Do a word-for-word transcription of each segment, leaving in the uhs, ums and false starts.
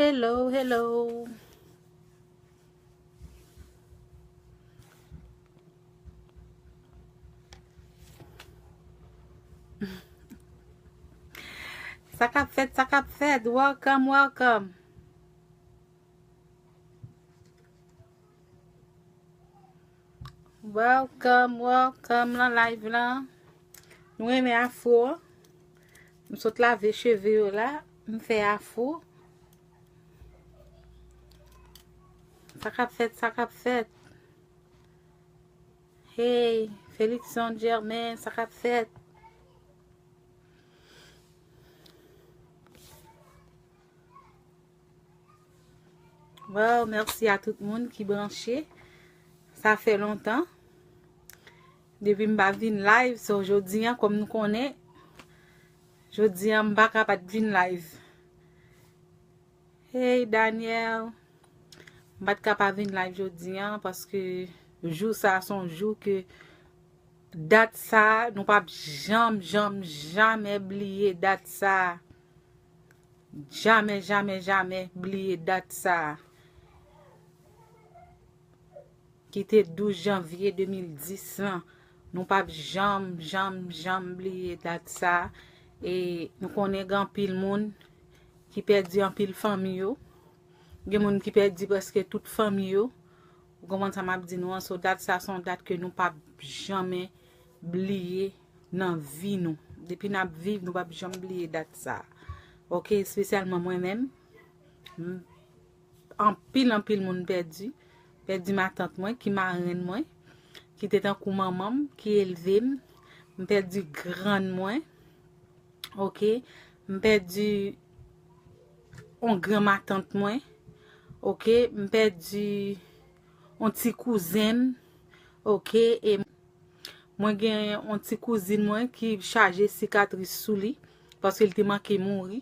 Hello, hello. Sa k ap fèt, sa k ap fèt. Welcome, welcome. Welcome, welcome nan live lan. Nou renmen afro. M sot lave cheve yo la. M fè afro. Sa k ap fèt, sa k ap fèt. Hey, Felixson Germain, sa k ap fèt? Wow, mèsi a tout moun ki branche. Sa fè lontan. Depi m pa vin live, so jodi an, kòm nou konnen, jodi an, m pa ka pa t vin live. Hey, Daniel. M pa t ka pa vin live jodi an, paske jou sa, se yon jou ke dat sa, nou p ap janm, janm, jamè bliye dat sa. Jamè, jamè, jamè bliye dat sa. Ki te douz janvye de mil dis lan. Nou p ap janm, janm, janm bliye dat sa. E nou konnen gen anpil moun ki pèdi anpil fanmi yo. Gen moun ki pèdi prèske tout fanmi yo. Ou konprann sa m ap di nou an? So, dat sa se yon dat ke nou p ap janmen bliye nan vi nou. Depi n ap viv, nou p ap janm bliye dat sa. Oke, espesyalman mwen menm. M, anpil, anpil moun pèdi. Pèdi matant mwen, ki marenn mwen, ki te tankou manman m, ki elve m. M pèdi grann mwen. Oke. M pèdi yon gran matant mwen. Oke. M pèdi yon ti kouzen m. Oke. E mwen gen yon ti kouzin mwen ki chaje sikatris sou li, paske li te manke mouri.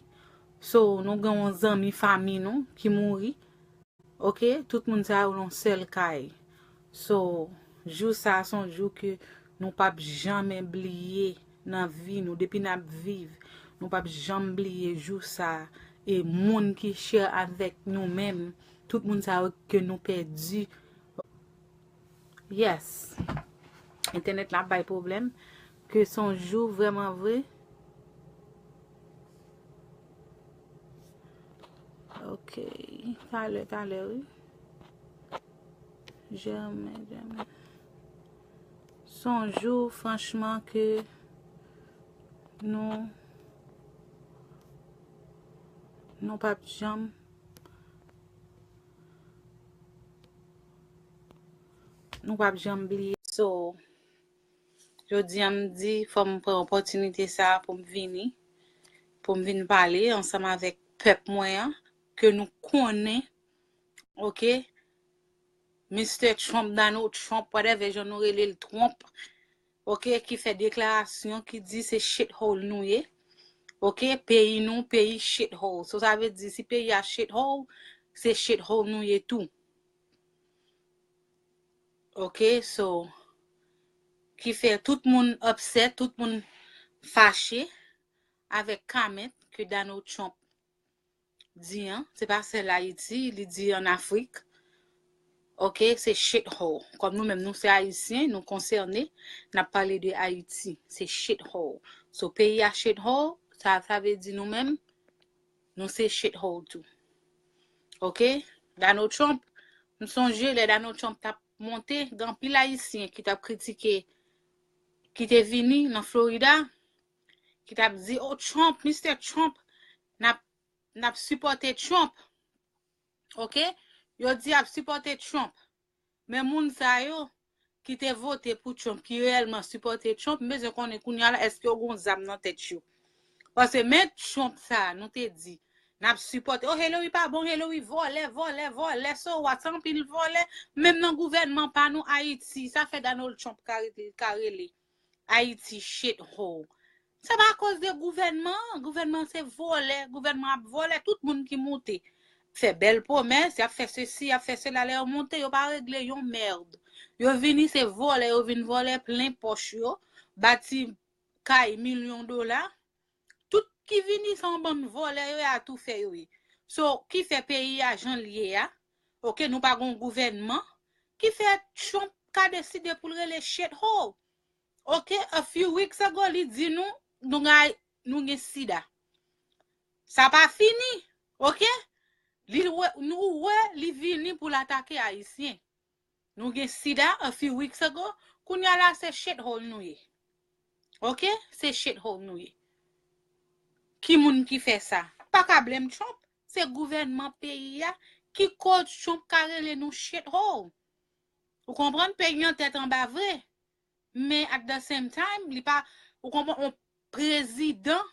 So, nou gen yon zanmi fanmi nou ki mouri. Oke, tout moun sa yo nan sèl kay. So, jou sa, se yon jou ke nou p ap janmen bliye nan vi nou. Depi n ap viv, nou p ap janm bliye jou sa. E moun ki chè avèk nou menm, tout moun sa yo ke nou pèdi. Yes. Entènèt la ap bay pwoblèm. Ke se yon jou vrèman vre. Ok. Talè, talè, wi. Jamè, jamè. Se yon jou, franchman, ke nou, nou p ap janm nou p ap janm bliye. So, jodi a m di, fò m pran opòtinite sa a pou m vini, pou m vin pale ansanm avèk pèp mwen an, ke nou konnen, oke, Mister Trump, Donald Trump, whatever jan nou rele l, Trump, oke, ki fè deklarasyon ki di se shithole nou ye. Oke, peyi nou, peyi shithole. So, sa vle di, si peyi a shithole, se shithole nou ye tou. Oke, so, ki fè tout moun upset, tout moun fache avèk comment ke Donald Trump di an. Se pa sèl Ayiti, li di an Afrik. Oke, se shithole. Kòm nou menm, nou se Ayisyen, nou konsène, n ap pale de Ayiti. Se shithole. So, peyi a shithole, sa, sa vle di nou menm, nou se shithole tou. Oke? Donald Trump, m sonje lè Donald Trump t ap monte, gen anpil Ayisyen ki t ap kritike, ki te vini nan Florida, ki t ap di, "Oh, Trump, Mister Trump, n ap, n ap sipòte Trump." Oke? Yo di y ap sipòte Trump. Men moun sa yo ki te vote pou Trump, ki reyèlman sipòte Trump, m bezwen konnen kounye a la, èske yo gon zam nan tèt yo? Paske men Trump sa, nou te di, n ap sipòte, "Oh, Hillary pa bon, Hillary vòlè, vòlè, vòlè, so what, anpil vòlè." Menm nan gouvènman pa nou, Ayiti, sa fè Donald Trump ka rete, ka rele Ayiti shithole. Se pa akoz de gouvènman an. Gouvènman se vòlè. Gouvènman ap vòlè. Tout moun ki moute fè bèl pwomès, y ap fè sesi, y ap fè sela. Lè yo monte, yo pa regle yon mèd. Yo vini, se vòlè. Yo vin vòlè plen pòch yo. Bati kay milyon dola. Tout ki vini, se yon bann vòlè yo ye, atoufè yo ye. So, ki fè peyi a jan l ye a, oke, nou pa gen yon gouvènman, ki fè Trump ka deside pou l rele shithole. Oke, a few weeks ago, li di nou, nou gen, nou gen sida. Sa pa fini, oke? Li wè, nou wè, li vini pou l atake Ayisyen. Nou gen sida a few weeks ago. Kounye a la, se shithole nou ye. Oke? Se shithole nou ye. Ki moun ki fè sa? Pa ka blame Trump. Se gouvènman peyi a ki koz Trump ka rele nou shithole. Ou konprann? Peyi an tèt anba vre. Men at the same time, li pa, ou konprann, yon prezidan,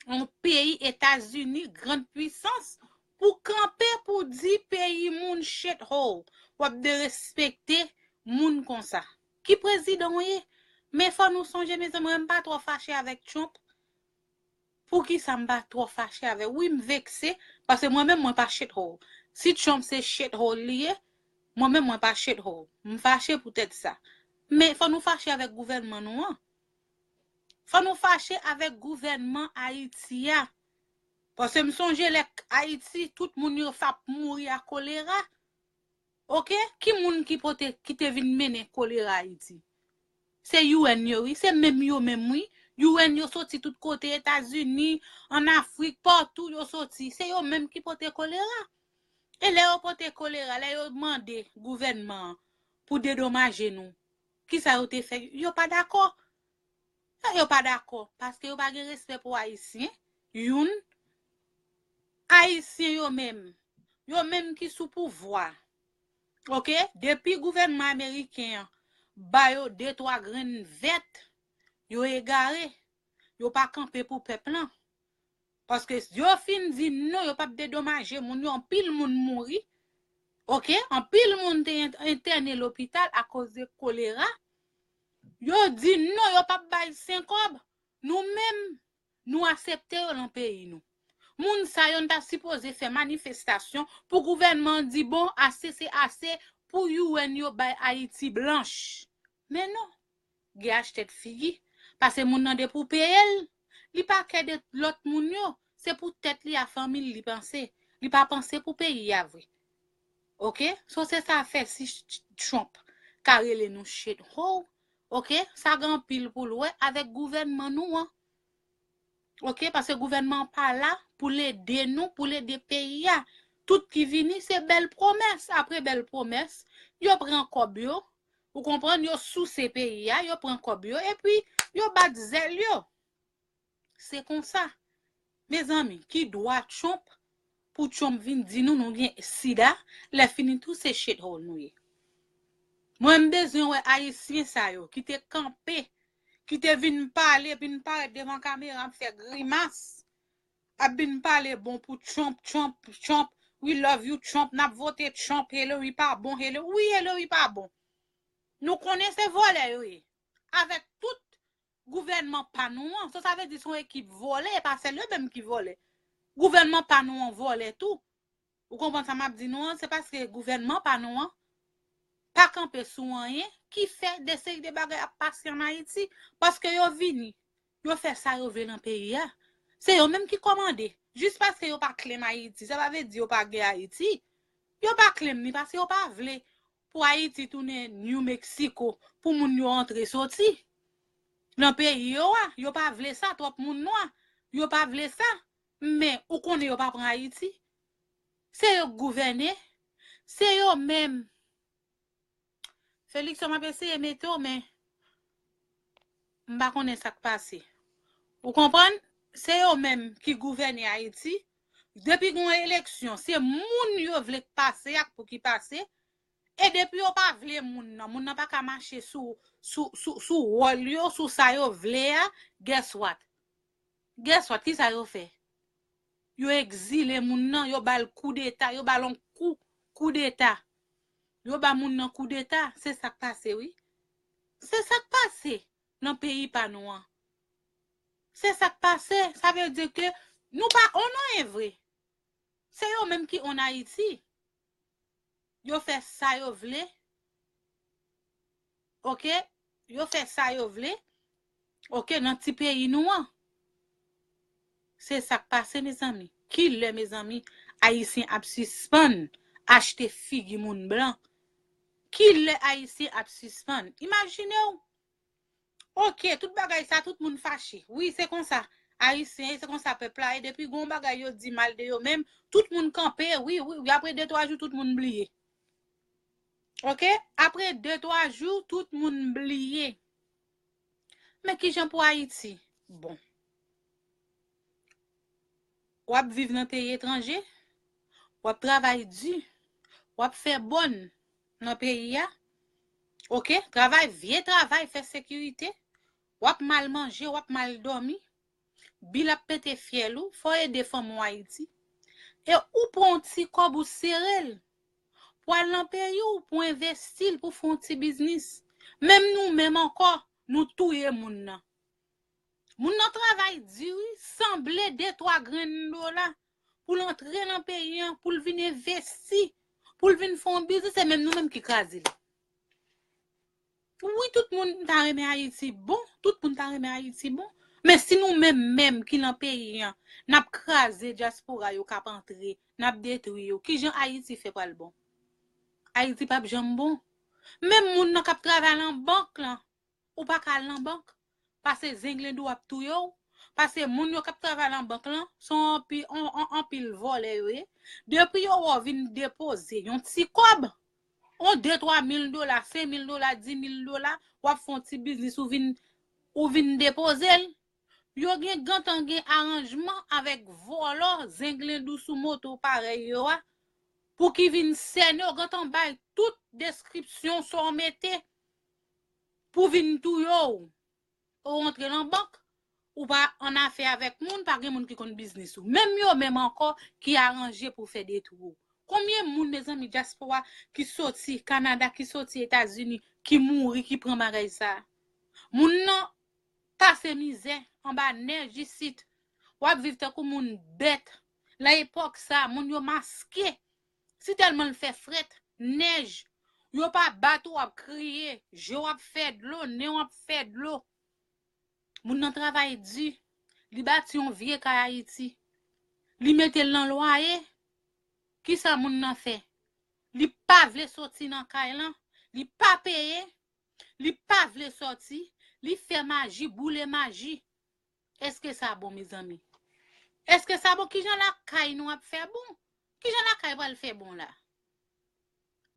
yon peyi Etazini, grand puissance, pou kanpe pou di peyi moun shithole. W ap derespekte moun konsa. Ki prezidan w ye? Men fò nou sonje, mezanmi, mwen m pa twò fache avèk Trump. Poukisa m pa twò fache avè l? Wi, m vekse, paske mwen menm, mwen pa shithole. Si Trump se shithole li ye, mwen menm, mwen pa shithole. M fache poutèt sa. Men fò nou fache avèk gouvènman nou an. Fò nou fache avèk gouvènman Ayiti a. Paske m sonje lè Ayiti, tout moun yo t ap mouri a kolera. Oke? Ki moun ki pote, ki te vin mennen kolera Ayiti? Se U N yo, wi. Se menm yo menm, wi. U N yo soti tout kote, Etazini, ann Afrik, patou yo soti. Se yo menm ki pote kolera. E lè yo pote kolera, lè yo mande gouvènman an pou dedomaje nou, kisa yo te fè? Yo pa dakò. Sa yo pa dakò, paske yo pa gen respè pou Ayisyen. Youn, Ayisyen yo menm, yo menm ki sou pouvwa. Oke? Depi gouvènman ameriken an ba yo de twa grenn vèt, yo egare. Yo pa kanpe pou pèp lan. Paske yo fin di non, yo p ap dedomaje moun yo, anpil moun mouri. Oke? Anpil moun te en-, entène lopital akoz de kolera. Yo di non, yo p ap bay sen kòb. Nou menm, nou asepte yo lan peyi nou. Moun sa yo, n ta sipoze fè manifestasyon pou gouvènman an di, bon, ase se ase, pou U N yo bay Ayiti blanch. Men non, geyach tèt figi. Paske moun nan depi w peye l, li pa kè de lòt moun yo. Se pou tèt li a fanmi l li panse. Li pa panse pou peyi a vre. Oke? So se sa fè si Ch-, Ch-, Trump ka rele nou shithole. Oke? Sa gen anpil pou l wè avèk gouvènman nou an. Oke? Paske gouvènman an pa la pou l ede nou, pou l ede peyi a. Tout ki vini, se bèl pwomès. Apre bèl pwomès, yo pran kòb yo. Ou konprann? Yo souse peyi a, yo pran kòb yo, epi yo bat zèl yo. Se konsa. Mezanmi, ki dwa Trump pou Trump vin di nou nou gen sida, lè fini tou se shithole nou ye. Mwen, m bezwen wè Ayisyen sa yo ki te kanpe, ki te vin pale, vin parèt devan kamera, ap fè grimas, ap vin pale bon pou Trump, Trump, Trump, we love you, Trump, n ap vote Trump, Hillary pa bon, Hillary, wi, Hillary pa bon. Nou konnen se vòlè yo ye. Avèk tout gouvènman pa nou an. So, sa vle di se yon ekip vòlè, e pa sèl yo menm ki vòlè. Gouvènman pa nou an vòlè tou. Ou konprann sa m ap di nou an? Se paske gouvènman pa nou an pa kanpe sou anyen ki fè de seri de bagay ap pase ann Ayiti. Paske yo vini, yo fè sa yo vle nan peyi a. Se yo menm ki kòmande. Jis paske yo pa claim Ayiti, sa pa vle di yo pa gen Ayiti. Yo pa claim ni paske yo pa vle pou Ayiti tounen New Mexico pou moun yo antre soti nan peyi yo a. Yo pa vle sa, twòp moun nwa. Yo pa vle sa. Men ou konnen yo pa pran Ayiti. Se yo k gouvène. Se yo menm. Felix, m ap eseye mete w, men m pa konnen sa k pase. Ou konprann? Se yo menm ki gouvène Ayiti. Depi gen yon eleksyon, se moun yo vle k pase ak pou ki pase. E depi yo pa vle moun nan, moun nan pa ka mache sou, sou, sou, sou wòl yo, sou sa yo vle a, guess what? Guess what? Kisa yo fè? Yo egzile moun nan, yo ba l koudeta, yo ba l yon kou, koudeta. Yo ba moun nan koudeta, se sa k pase, wi. Se sa k pase nan peyi pa nou an. Se sa k pase, sa vle di ke nou pa on anyen vre. Se yo menm ki on Ayiti. Yo fè sa yo vle. Oke? Yo fè sa yo vle. Oke, nan ti peyi nou an. Se sa k pase, mezanmi. Kilè, mezanmi, Ayisyen ap sispann achte figi moun blan? Kilè Ayisyen ap sispann? Imajine w. Ok, tout bagay sa, tout moun fache. Wi, se konsa. Ayisyen, se konsa pèp la ye. Depi gon bagay yo di mal de yo menm, tout moun kanpe. Wi, wi, wi. Apre de, twa jou, tout moun bliye. Ok? Apre de, twa jou, tout moun bliye. Men kijan pou Ayiti? Bon. W ap viv nan peyi etranje, w ap travay di, w ap fè bòn nan peyi a. Ok? Travay, vye travay, fè sekirite. W ap mal manje, w ap mal dòmi. Bil ap pete fyèl ou, fò w ede fanmi w Ayiti. E ou pran yon ti kòb ou sere l. Pou al nan peyi w, pou envesti l, pou fè yon ti biznis. Menm nou menm ankò, nou touye moun nan. Moun nan travay di, wi, sanble de twa grenn dola pou l antre nan peyi an, pou l vin envesti, pou l vin fè yon biznis, se menm nou menm ki kraze l. Wi, tout moun ta renmen Ayiti bon, tout moun ta renmen Ayiti bon. Men si nou menm menm ki nan peyi an, n ap kraze dyaspora yo k ap antre, n ap detwi yo, kijan Ayiti fè pral bon? Ayiti p ap janm bon. Menm moun nan k ap travay nan bank lan, ou pa ka al nan bank. Pase zenglendo ap touye w. Pase moun yo k ap travay nan bank lan, se yon anpi-, on, on, anpil vòlè yo ye. Depi yo wè w vin depoze yon ti kòb, on de, twa mil dola, senk mil dola, di mil dola, w ap fè yon ti biznis, ou vin, ou vin depoze l. Yo gen gentan gen aranjman avèk vòlò, zenglendo sou moto parèy yo a, pou ki vin sènen, yo gentan bay tout deskripsyon sa w mete pou vin touye w. Ou rantre nan bank, ou pa annafè avèk moun, pa gen moun ki konn biznis ou. Menm yo menm ankò ki aranje pou fè detwi w. Konbyen moun, mezanmi, dyaspora ki soti Kanada, ki soti Etazini, ki mouri, ki pran bagay sa? Moun nan pase mizè anba nèj isit. W ap viv tankou moun bèt. Nan epòk sa, moun yo maske. Si tèlman l fè frèt, nèj, yo pa bat ou, w ap kriye, je w ap fè dlo, nen w ap fè dlo. Moun nan travay di, li bati yon vye kay Ayiti. Li mete l nan lwaye. Kisa moun nan fè? Li pa vle soti nan kay lan, li pa peye, li pa vle soti, li fè maji, boule maji. Èske sa bon, mezanmi? Èske sa bon? Kijan lakay nou ap fè bon? Kijan lakay pral fè bon la?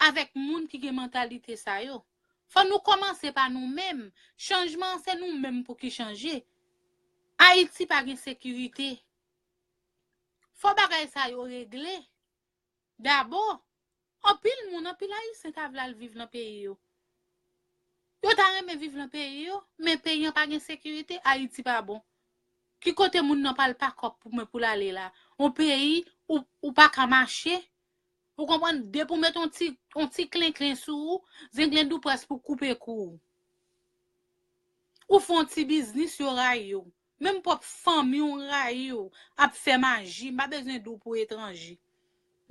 Avèk moun ki gen mantalite sa yo. Fò nou kòmanse pa nou menm. Chanjman an, se nou menm pou ki chanje. Ayiti pa gen sekirite. Fò bagay sa yo regle. Dabò, anpil moun, anpil Ayisyen ta vle al viv nan peyi yo. Yo ta renmen viv nan peyi yo, men peyi an pa gen sekirite, Ayiti pa bon. Ki kote moun nan pral pakòp pou mwen pou l ale la? On peyi ou, ou pa ka mache, ou konprann, depi w met on ti, on ti klenklen sou ou, zenglendo près pou koupe kou w. Ou fè on ti biznis, yo rayi w. Menm pwòp fanmi w rayi w, ap fè maji, m pa bezwen di w pou etranje.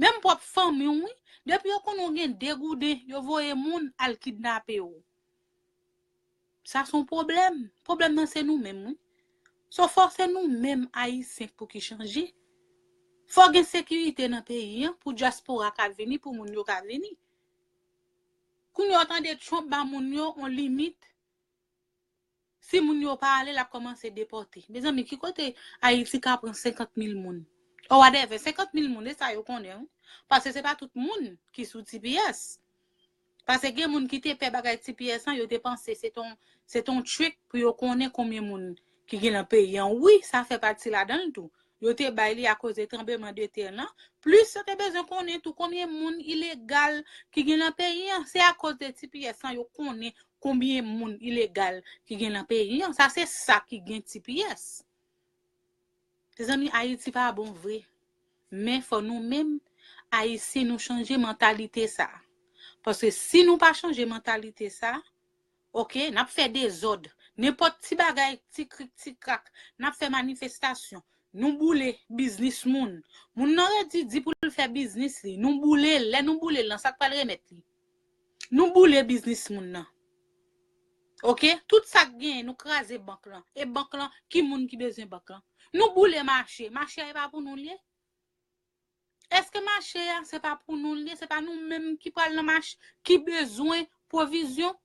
Menm pwòp fanmi w, wi, depi yo konnen w gen de gouden, yo voye moun al kidnape w. Sa se yon pwoblèm. Pwoblèm nan se nou menm, wi. So fò se nou menm Ayisyen pou ki chanje. Fò gen sekirite nan peyi an pou dyaspora ka vini, pou moun yo ka vini. Kounye a w tande Trump ba moun yo on limit. Si moun yo pa ale, l ap kòmanse depòte. Mezanmi, ki kote Ayiti ka pran senkant mil moun? Or whatever, senkant mil moun, e sa yo konnen, wi. Paske se pa tout moun ki sou T P S. Paske gen moun ki te pè bagay T P S an, yo te panse se ton, se ton trick pou yo konnen konbyen moun ki gen nan peyi an. Wi, sa fè pati ladan l tou. Yo te bay li akoz de tranbleman de tè lan. Plis yo te bezwen konnen tou konbyen moun ilegal ki gen nan peyi an. Se akoz de T P S an yo konnen konbyen moun ilegal ki gen nan peyi an. Sa se sa ki gen T P S. Mezanmi, Ayiti pa bon vre. Men fò nou menm, Ayisyen, nou chanje mantalite sa. Paske si nou pa chanje mantalite sa, ok, n ap fè dezòd. Nenpòt ti bagay, ti krik, ti krak, n ap fè manifestasyon. Nou boule biznis moun. Moun nan redi di pou l fè biznis li. Nou boule l. Lè nou boule l lan, sa k pral remèt li? Nou boule biznis moun nan. Ok? Tout sa k genyen, nou kraze bank lan. E bank lan, ki moun ki bezwen bank lan? Nou boule mache. Mache a e pa pou nou l ye? Èske mache a, se pa pou nou l ye? Se pa nou menm ki pral nan mache, ki bezwen pwovizyon?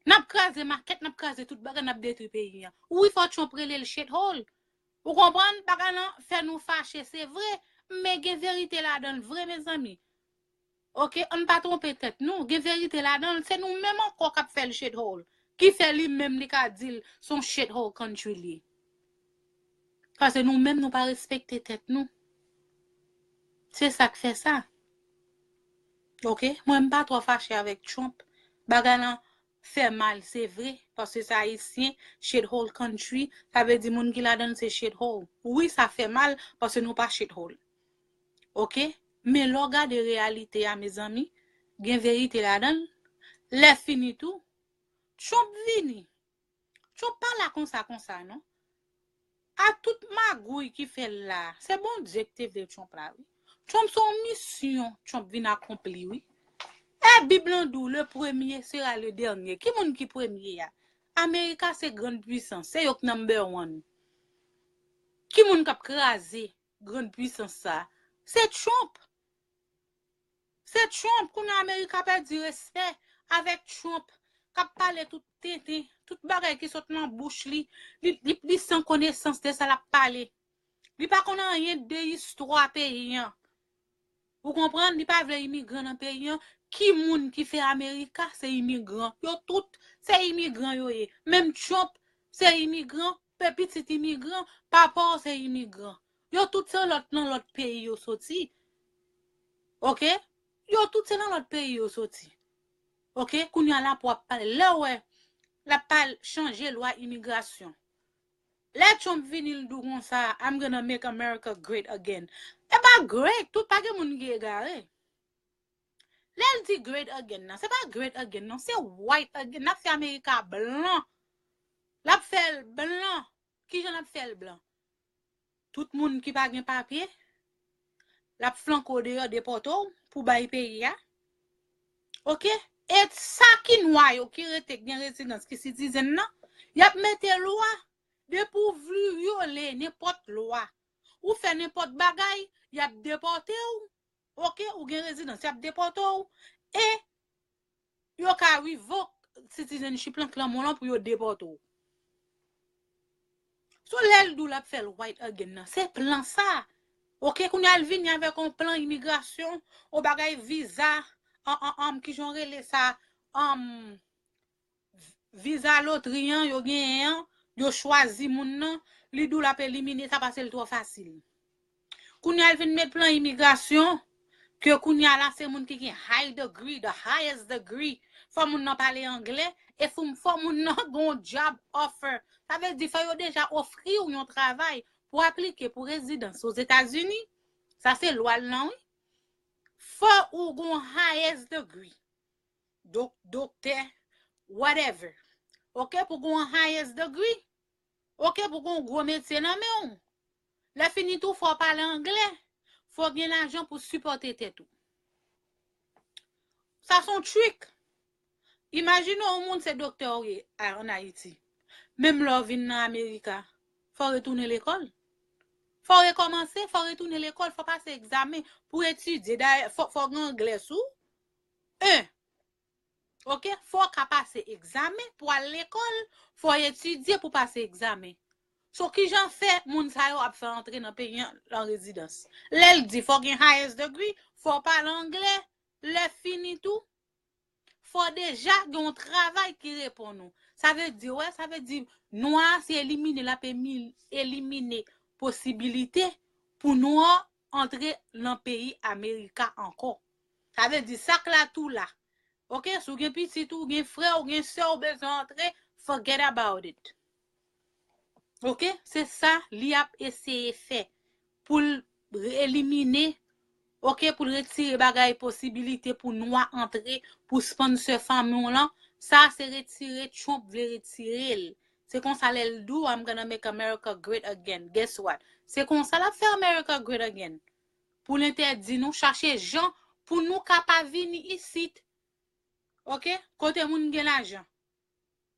N ap kraze makèt, n ap kraze tout bagay, n ap detwi peyi a. Wi, fò Trump rele l shithole. Ou konprann? Bagay lan fè nou fache, se vre, men gen verite ladan l vre, mezanmi. Oke, ann pa twonpe tèt nou. Gen verite ladan l. Se nou menm ankò k ap fè l shithole. Ki fè li menm li ka di l se yon shithole country li ye. Paske nou menm nou pa respekte tèt nou. Se sa k fè sa. Oke, mwen m pa twò fache avèk Trump. Bagay lan fè mal, se vre. Paske se Ayisyen, shithole country, sa vle di moun ki ladan l se shithole. Wi, sa fè mal, paske nou pa shithole. Oke? Men lè w gade reyalite a, mezanmi, gen verite ladan l. Lè fini tou, Trump vini. Trump pa la konsa, konsa, non. A tout magouy ki fè l la, se Bondye ki te vle Trump la, wi. Trump se yon misyon Trump vin akonpli, wi. E Bib lan di w, le premier sera le dernier. Ki moun ki premye a? Amerika se grann pwisans, se yo k number one. Ki moun k ap kraze grann pwisans sa? Se Trump. Se Trump, kounye a Amerika pèdi respè avèk Trump, k ap pale tout tenten, tout bagay ki sot nan bouch li, li, li, li san konesans de sa l ap pale. Li pa konn anyen de istwa peyi an. Ou konprann? Li pa vle imigran nan peyi an. Ki moun ki fè Amerika? Se imigran. Yo tout, se imigran yo ye. Menm Trump, se imigran. Pe pitit imigran. Papa w se imigran. Yo tout se lòt nan lòt peyi yo soti. Oke? Yo tout se nan lòt peyi yo soti. Oke? Kounye a la pou w ap pale. Lè w wè, l ap pale chanje lwa imigrasyon. Lè Trump vini, l di w konsa, "I'm gonna make America great again." E pa great, tout pa gen moun ki egare. Lè l di great again nan, se pa great again non, se white again. L ap fè Amerika blan. L ap fè l blan. Kijan l ap fè l blan? Tout moun ki pa gen papye, l ap flanke w deyò, depòte w pou bay peyi a. Oke? E sa ki nwa yo ki rete, ki gen rezidans, ki citizen nan, y ap mete lwa. Depi w vyole nenpòt lwa, ou fè nenpòt bagay, y ap depòte w. Oke, ou gen rezidans, y ap depòte w. E yo ka revoke citizenship lan, klanm ou lan pou yo depòte w. So lè l di w l ap fè l white again nan, se plan sa. Oke, kounye a l vini avèk yon plan imigrasyon, yon bagay viza, an, an, an, kijan w rele sa, um, viza lotri an, yo genyen an, yo chwazi moun nan, li di w l ap elimine sa paske l twò fasil. Kounye a l vin met plan imigrasyon, ke kounye a la se moun ki gen high degree, the highest degree. Fò moun nan pale anglè, e fò, fò moun nan gen yon job offer. Sa vle di fò yo deja ofri w yon travay pou aplike pou rezidans Ozetazini. Sa se lwa l nan, wi. Fò ou gen yon highest degree. Dok-, doktè, whatever. Oke, pou gen yon highest degree. Oke, pou gen yon gwo metye nan men w. Lè fini tou, fò w pale anglè. Fò w gen lajan pou sipòte tèt ou. Sa se yon trik. Imajine w, yon moun se doktè w ye a, ann Ayiti. Menm lè w vin nan Amerika, fò w retounen lekòl. Fò w rekòmanse, fò w retounen lekòl, fò w pase egzamen pou etidye. Dayè, fò, fò w gen anglè sou en. Oke? Fò w ka pase egzamen pou al lekòl, fò w etidye pou pase egzamen. So, kijan fè moun sa yo ap fè antre nan peyi an, an rezidans? Lè l di fò w gen highest degree, fò w pale anglè, lè fini tou, fò w deja gen yon travay ki reponn ou. Sa vle di, wè, sa vle di, nwa a se elimine, l ap emi-, elimine posibilite pou nwa antre nan peyi Amerika ankò. Sa vle di, sa k la tou la. Oke, si w gen pitit ou, gen frè ou, gen sè ou bezwen antre, forget about it. Oke, se sa li ap eseye fè pou l elimine, oke, pou l retire bagay posibilite pou nwa antre, pou sponsor fanmi w lan. Sa se retire Trump vle retire l. Se konsa lè l di w, "I'm gonna make America great again." Guess what? Se konsa l ap fè America great again. Pou l entèdi nou chache jan pou nou ka pa vini isit. Oke? Kote moun gen lajan.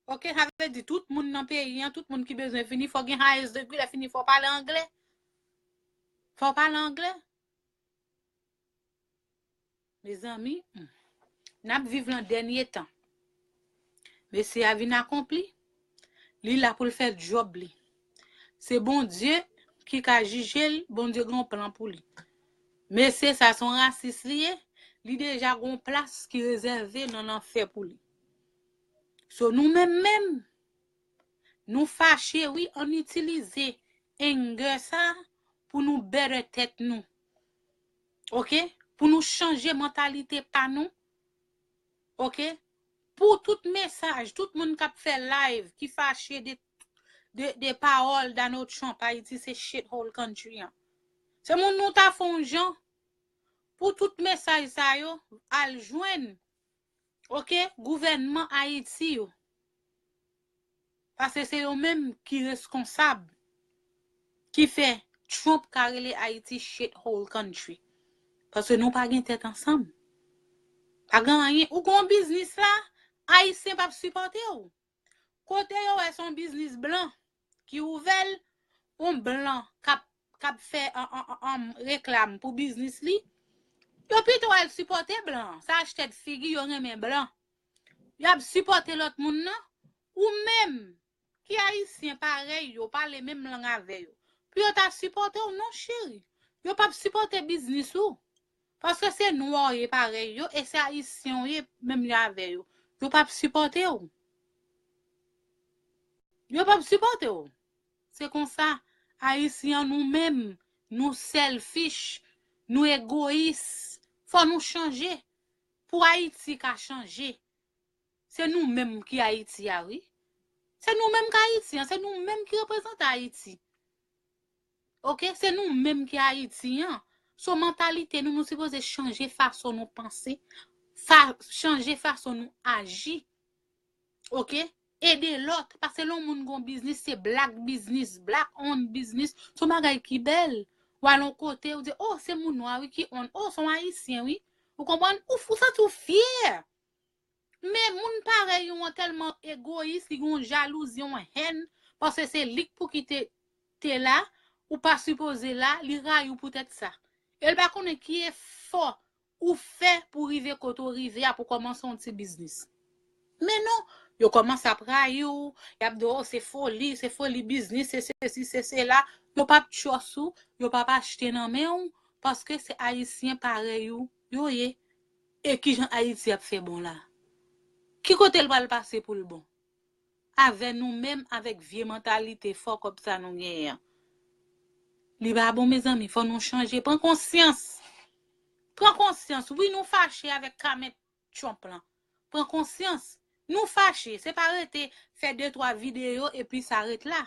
Oke? Sa vle di tout moun nan peyi an, tout moun ki bezwen vini, fò gen highest degree, lè fini fò pale anglè. Fò pale anglè. Mezanmi, hmm, n ap viv nan dènye tan. Mesye a vin akonpli. Li la pou l fè djòb li. Se Bondye ki ka jije l, Bondye gen yon plan pou li. Mesye sa se yon rasis li ye, li deja gen yon plas ki rezève nan lanfè pou li. So nou menm menm, nou fache wi, ann itilize anger sa pou nou better tèt nou. Oke? Pou nou chanje mantalite pa nou. Oke? Pou tout mesaj, tout moun k ap fè live ki fache de, de, de pawòl Donald Trump, Ayiti se shithole country an. Se moun nou ta fè yon jan pou tout mesaj sa yo al jwenn, oke, gouvènman Ayiti yo. Paske se yo menm ki reskonsab, ki fè Trump ka rele Ayiti shithole country. Paske nou pa gen tèt ansanm. Pa gen anyen. Ou gen yon biznis la, Ayisyen p ap sipòte w. Kote yo wè se yon biznis blan ki ouvè l, yon blan k ap, k ap fè an, an, an, an, reklam pou biznis li, yo pito al sipòte blan an. Sa achte figi yo renmen blan. Y ap sipòte lòt moun nan. Ou menm ki ayisyen parèy yo, pale menm lang avè yo, pou yo ta sipòte w, non cheri. Yo p ap sipòte biznis ou. Paske se nwa w ye parèy yo, e se ayisyen w ye menm jan avè yo. Yo p ap sipòte w. Yo p ap sipòte w. Se konsa, ayisyen nou menm, nou selfish, nou egoyis. Fò nou chanje. Pou Ayiti ka chanje, se nou menm ki Ayiti a, wi. Se nou menm ki Ayiti an, se nou menm ki reprezante Ayiti. Oke? Se nou menm ki Ayiti an. So, mantalite nou, nou sipoze chanje fason nou panse, fa, chanje fason nou aji. Oke? Ede lòt, paske lè yon moun gon biznis, se black business, black owned business. Se yon bagay ki bèl. W al yon kote, ou di, oh, se moun nwa, wi, ki own. Oh, se yon ayisyen, wi. Ou konprann? Ou, ou santi w fyè. Men moun parèy ou an tèlman egoyis, li gen yon jalouzi, yon hèn, paske se li k pou ki te, te la, ou pa sipoze la, li rayi w poutèt sa. E l pa konnen ki efò ou fè pou rive kote w rive a, pou kòmanse yon ti biznis. Men non, yo kòmanse ap rayi w, y ap di w, oh, se foli, se foli biznis, se sesi, se sela. Yo p ap trust ou, yo p ap achte nan men w, paske se ayisyen parèy ou yo ye. E kijan Ayiti ap fè bon la? Ki kote l pral pase pou l bon? Avè nou menm, avèk vye mantalite fuck up sa nou genyen an. Li pa bon, mezanmi, fò nou chanje. Pran konsyans. Pran konsyans. Wi, nou fache avèk comment Trump lan. Pran konsyans. Nou fache. Se pa rete fè de twa videyo epi sa ret la.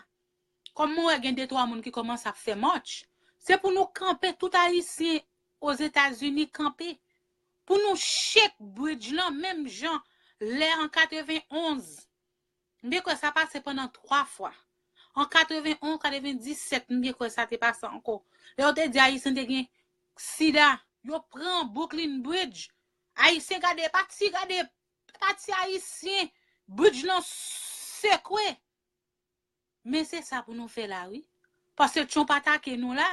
Kòm mwen wè gen de twa moun ki kòmanse ap fè march, se pou nou kanpe, tout ayisyen Ozetazini kanpe. Pou nou shake bridge lan menm jan lè an katrevenonz. M byen kwè sa pase pandan twa fwa. An katrevenonz, katrevendisèt, m byen kwè sa te pase ankò. Lè yo te di ayisyen te gen sida, yo pran Brooklyn Bridge. Ayisyen gade, pa ti gade, pa ti ayisyen, bridge lan sekwe. Men se sa pou nou fè la, wi. Paske Trump atake nou la.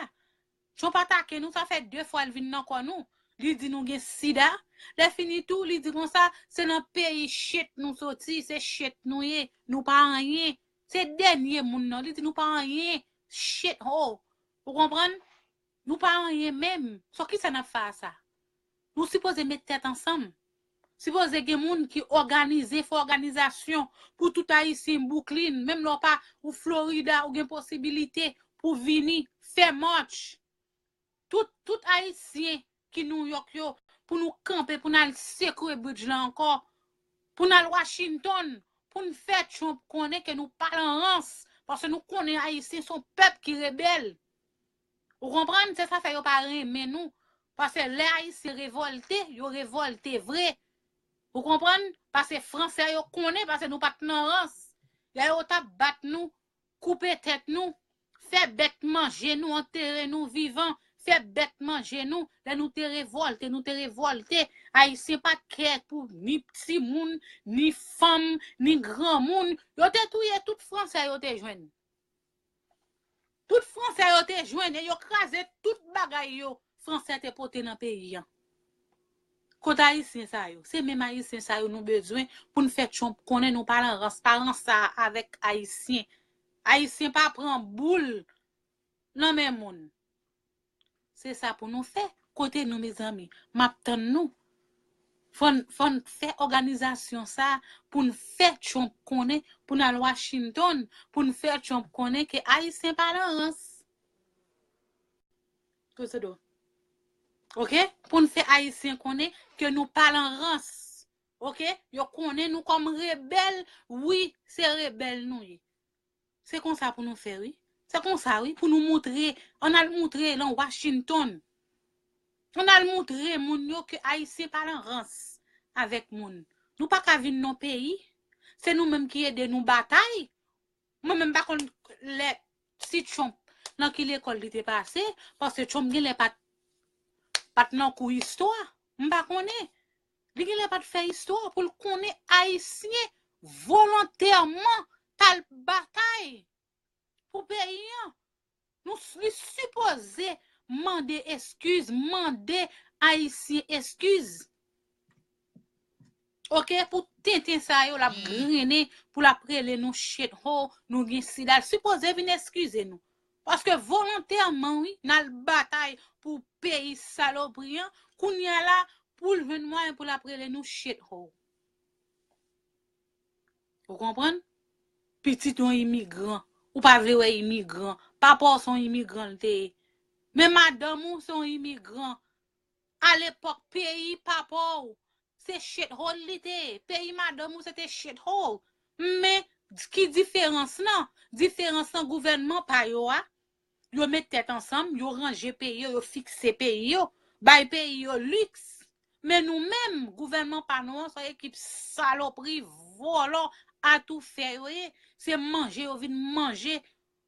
Trump atake nou, sa fè de fwa l vin nan kò nou. Li di nou gen sida. Lè fini tou, li di konsa, se nan peyi shit nou soti, se shit nou ye. Nou pa anyen. Se dènye moun nan. Li di nou pa anyen. Shit hole. Ou konprann? Nou pa anyen menm. So kisa n ap fè a sa? Nou sipoze met tèt ansanm. Sipoze gen moun ki òganize, fè òganizasyon pou tout ayisyen Brooklyn, menm lè w pa, ou Florida, ou gen posibilite pou vini fè march. Tout, tout ayisyen ki New York yo, pou nou kanpe, pou n al sekwe bridge lan ankò, pou n al Washington, pou n fè Trump konnen ke nou pa lan rans, paske nou konnen ayisyen se yon pèp ki rebèl. Ou konprann? Se sa fè yo pa renmen nou. Paske lè ayisyen revòlte, yo revòlte vre. Ou konprann? Paske fransè yo konnen, paske nou pa t nan rans. Lè yo t ap bat nou, koupe tèt nou, fè bèt manje nou, antere nou vivan, fè bèt manje nou. Lè nou te revòlte, nou te revòlte. Ayisyen pa t kè pou ni timoun, ni fanm, ni granmoun. Yo te touye tout fransè yo te jwenn. Tout fransè yo te jwenn e yo kraze tout bagay yo fransè te pote nan peyi an. Kot Ayisyen sa yo? Se menm Ayisyen sa yo nou bezwen pou n fè Trump konnen nou pa lan rans, pa rans sa avèk Ayisyen. Ayisyen pa pran boul nan men moun. Se sa pou nou fè. Kote nou, mezanmi? M ap tann nou. Fò n, fò n fè òganizasyon sa pou n fè Trump konnen, pou n al Washington, pou n fè Trump konnen ke Ayisyen pa lan rans. Kote do? Oke? Pou n fè Ayisyen konnen ke nou pa lan rans. Oke? Yo konnen nou kòm rebèl. Wi, se rebèl nou ye. Se konsa pou nou fè, wi. Se konsa, wi, pou nou moutre, ann al moutre lan Washington. Ann al moutre moun yo ke Ayisyen pa lan rans avèk moun. Nou pa ka vin nan peyi. Se nou menm ki ede nou batay. Mwen menm pa konn lè si Trump nan ki lekòl li te pase, paske Trump genlè pa t, pa t nan kou istwa. M pa konnen. Li genlè pa t fè istwa pou l konnen Ayisyen volontèman t al batay pou peyi an. Nou, li sipoze mande eskiz, mande Ayisyen eskiz. Oke, pou tenten sa yo, l ap grennen, pou l ap rele nou shithole, nou gen sida. L sipoze vin eskize nou. Paske volontèman, wi, n al batay pou peyi salopri an. Kounye a la, pou l jwenn mwayen pou l ap rele nou shithole. Ou konprann? Pitit yon imigran. Ou pa vle wè imigran. Papa w se yon imigran l te ye. Men madanm ou se yon imigran. Alepòk, peyi papa w, se shithole li te ye. Peyi madanm ou, se te shithole. Men, ki diferans lan? Diferans lan, gouvènman pa yo a, yo met tèt ansanm, yo ranje peyi yo, yo fikse peyi yo, bay peyi yo liks. Men nou menm, gouvènman pa nou an, se yon ekip salopri, vòlò, atoufè yo ye. Se manje yo vin manje,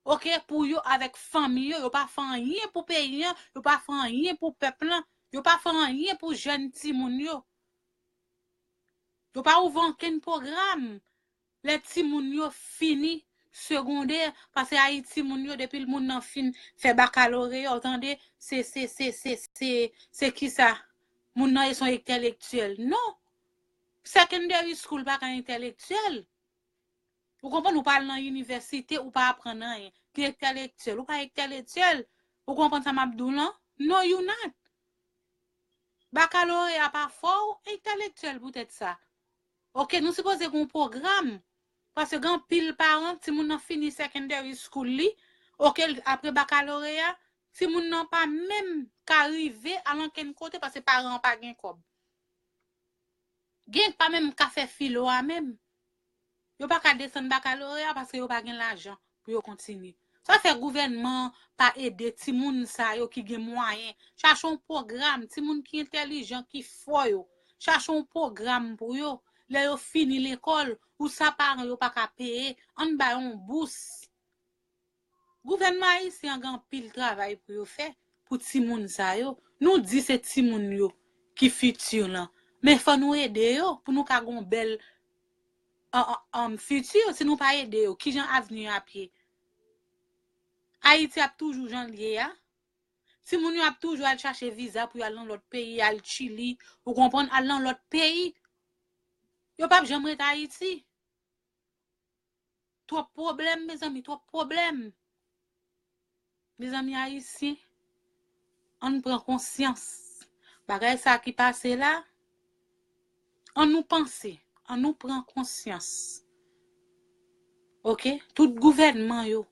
oke, pou yo avèk fanmi yo. Yo pa fè anyen pou peyi an, yo pa fè anyen pou pèp lan, yo pa fè anyen pou jèn timoun yo. Yo pa ouvè ankenn pwogram. Lè timoun yo fini segondè, paske Ayiti moun yo, depi moun nan fin fè bakaloreya, w tande, se, se, se, se, se, se kisa? Moun nan e se yon entèlektyèl. Non. Secondary school pa ka entèlektyèl. Ou konprann, ou pa al nan inivèsite, ou pa aprann anyen. Ki entèlektyèl? Ou pa entèlektyèl. Ou konprann sa m ap di w lan? No, you not. Bakaloreya pa fè w entèlektyèl poutèt sa. Oke, nou sipoze gen yon pwogram. Paske gen anpil paran, timoun nan fini secondary school li, oke, apre bakaloreya, timoun nan pa menm ka rive al ankenn kote paske paran an pa gen kòb. Gen pa menm ka fè filo a menm. Yo pa ka desann bakaloreya paske yo pa gen lajan pou yo kontinye. Sa fè gouvènman an pa ede timoun sa yo ki gen mwayen. Chache yon pwogram, timoun ki entèlijan, ki fò yo. Chache yon pwogram pou yo. Lè yo fini lekòl, ou sa paran yo pa ka peye, ann ba yo yon bous. Gouvènman ayisyen an gen anpil travay pou yo fè pou timoun sa yo. Nou di se timoun yo ki fiti lan. Men fò nou ede yo pou nou ka gen yon bèl an, an, an, fiti. Si nou pa ede yo, kijan avni ap ye? Ayiti ap toujou jan l ye a. Timoun yo ap toujou al chache viza pou y al nan lòt peyi, al Chili, ou konprann, al nan lòt peyi. Yo p ap janm ret Ayiti. Twòp pwoblèm, mezanmi, twòp pwoblèm. Mezanmi ayisyen, ann pran konsyans. Bagay sa ki pase la, ann nou panse, ann nou pran konsyans. Oke? Tout gouvènman yo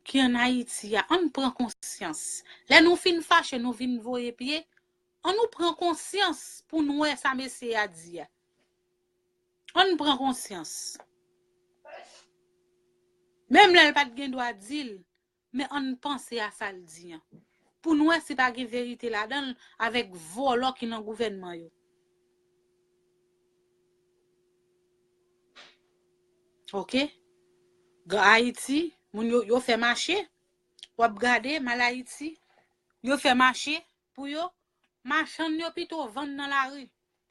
ki ann Ayiti a, ann pran konsyans. Lè nou fin fache, nou vin voye pye, ann nou pran konsyans pou n wè sa mesye a di a. Ann pran konsyans. Menm lè l pa t gen dwa di l, men ann panse a sa l di an. Pou n wè si pa gen verite ladan l avèk vòlò ki nan gouvènman yo. Oke? Ayiti, moun yo, yo fè mache. W ap gade, m al Ayiti, yo fè mache pou yo. Machann yo pito vann nan lari.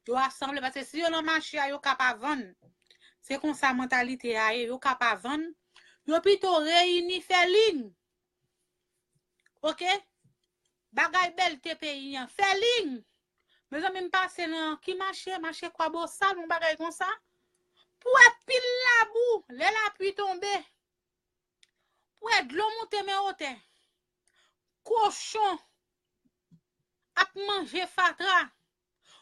Yo asanble, paske si yo nan mache a, yo ka pa vann. Se konsa mantalite a ye, yo ka pa vann. Yo pito reyini, fè liy. Oke? Bagay bèlte peyi an, fè liy. Mezanmi, m pase nan ki mache, mache Kwabosal, yon bagay konsa. Pou wè pil labou, lè lapli tonbe. Pou wè dlo moute men otè. Kochon ap manje fatra.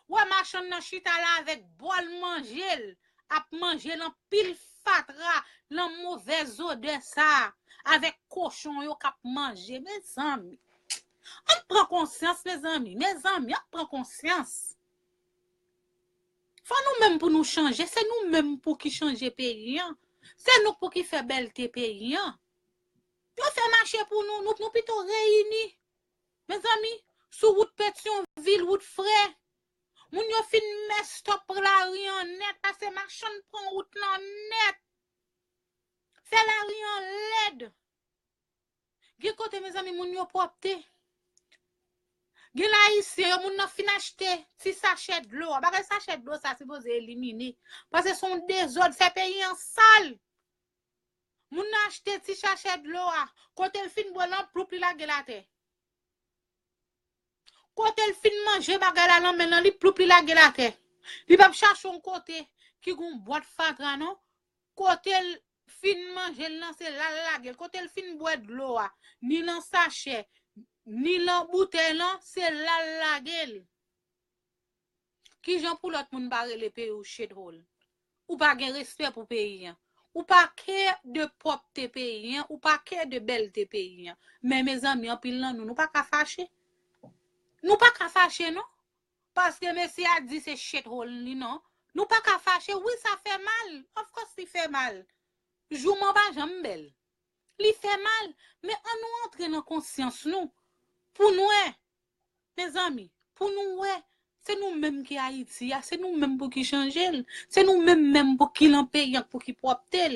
Wè machann nan chita la avèk bòl manje l, ap manje l anpil fatra, nan movèz odè sa, avèk kochon yo k ap manje. Mezanmi, ann pran konsyans, mezanmi. Mezanmi, ann pran konsyans. Fò nou menm pou nou chanje. Se nou menm pou ki chanje peyi an. Se nou pou ki fè bèlte peyi an. Yo fè mache pou nou, nou, nou pito reyini. Mezanmi, sou wout Petyonvil, wout Frè, moun yo fin mès stop lari an nèt, pase machann pran wout lan nèt. Fè lari an lèd. Gen kote, mezanmi, moun yo pwòpte. Gen Ayisyen yo, moun nan fin achte ti sachè dlo a. Bagay sachè dlo sa sipoze elimine. Paske se yon dezòd, fè peyi an sal. Moun nan achte ti sachè dlo a. Kote l fin bwè l lan, ploup, li lage l atè. Kote l fin manje bagay la nan men l lan, li ploup, li lage l atè. Li p ap chache yon kote ki gon bwat fatra, non. Kote l fin manje l lan, se la l lage l. Kote l fin bwè dlo a, ni nan sachè, ni nan boutèy lan, se la l lage l. Kijan pou lòt moun pa rele peyi w shithole? Ou pa gen respè pou peyi an. Ou pa care de pwòpte peyi an, ou pa care de bèlte peyi an. Men mezanmi, anpil nan nou, nou pa ka fache. Nou pa ka fache, non. Paske mesye a di se shithole li, non. Nou pa ka fache. Wi, sa fè mal. Of course, li fè mal. Jouman pa janm bèl. Li fè mal. Men ann nou antre nan konsyans nou. Pou nou wè. Mezanmi, pou nou wè, se nou menm ki Ayiti a, se nou menm pou ki chanje l. Se nou menm menm pou ki lan peyi an, pou ki pwòpte l.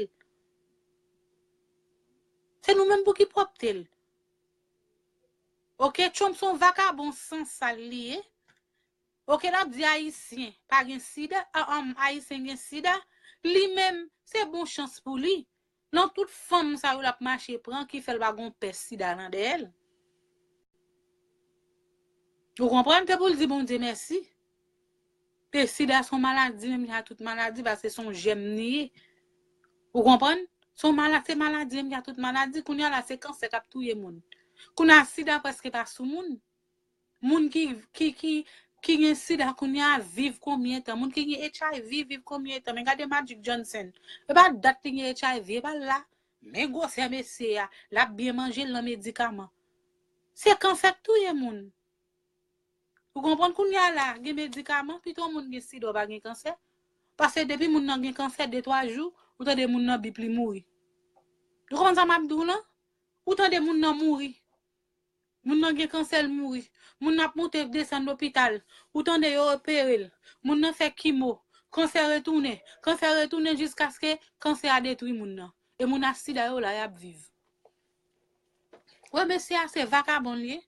Se nou menm pou ki pwòpte l. Oke, Trump se yon vakabon san sal li ye. Oke, l ap di Ayisyen pa gen sida, a, um, Ayisyen gen sida. Li menm, se bon chans pou li. Nan tout fanm sa yo l ap mache pran ki fè l pa gon pès sida nan dèyè l. Ou konprann? Se pou l di Bondye mèsi. E sida se yon maladi menm jan ak tout maladi, paske se yon jèm li ye. Ou konprann? Se yon mala-, se maladi menm jan ak tout maladi. Kounye a la, se kansè k ap touye moun. Kounye a, sida prèske pa sou moun. Moun ki, ki, ki, ki gen sida kounye a viv konbyen tan? Moun ki gen H I V viv konbyen tan? Men gade Magic Johnson. E pa dat li gen H I V, e pa l la. Men gwosè mesye a, l ap byen manje, l nan medikaman. Se kansè k touye moun. Ou konprann? Kounye a la, gen medikaman, pito moun gen sida, w pa gen kansè. Paske depi moun nan gen kansè, de, twa jou, ou tande moun nan bip, li mouri. Ou konprann sa m ap di w lan? Ou tande moun nan mouri. Moun nan gen kansè, l mouri. Moun nan ap monte desann lopital. Ou tande yo opere l. Moun nan fè kimo. Kansè retounen. Kansè retounen jiskaske kansè a detwi moun nan. E moun a sida yo la, y ap viv. Wè, mesye a se vakabon li ye.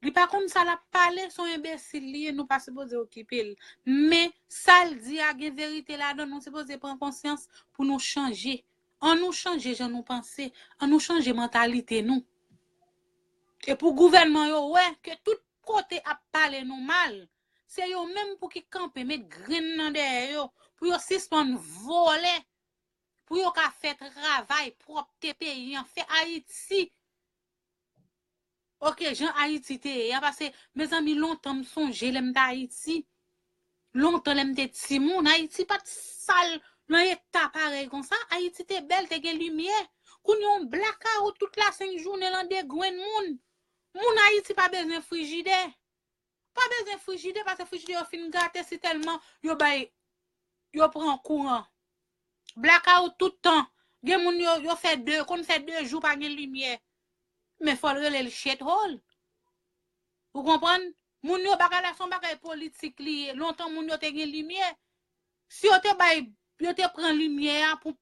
Li pa konn sa l ap pale, se yon enbesil li ye, nou pa sipoze okipe l. Men, sa l di a gen verite ladan l, nou sipoze pran konsyans pou nou chanje. Ann nou chanje jan nou panse, ann nou chanje mantalite nou. E pou gouvènman yo wè ke tout kote ap pale nou mal, se yo menm pou ki kanpe, met grenn nan dèyè yo, pou yo sispann vòlè, pou yo ka fè travay pwòpte peyi an, fè Ayiti. Oke, jan Ayiti te ye a, paske, mezanmi, lontan m sonje lè m t Ayiti. Lontan lè m te timoun, Ayiti pa t sal nan eta parèy konsa. Ayiti te bèl, te gen limyè. Kounye a yon blakawout tout la senk jounen lan degrenn moun. Moun Ayiti pa bezwen frijidè. Pa bezwen frijidè, paske frijidè yo fin gate si tèlman yo bay, yo pran kouran. Blakawout tout tan. Gen moun yo, yo fè de, konn fè de jou pa gen limyè. Men fò l rele l shithole. Ou konprann? Moun yo, bagay la se yon bagay politik li ye. Lontan moun yo te gen limyè. Si yo te bay, yo te pran limyè a pou,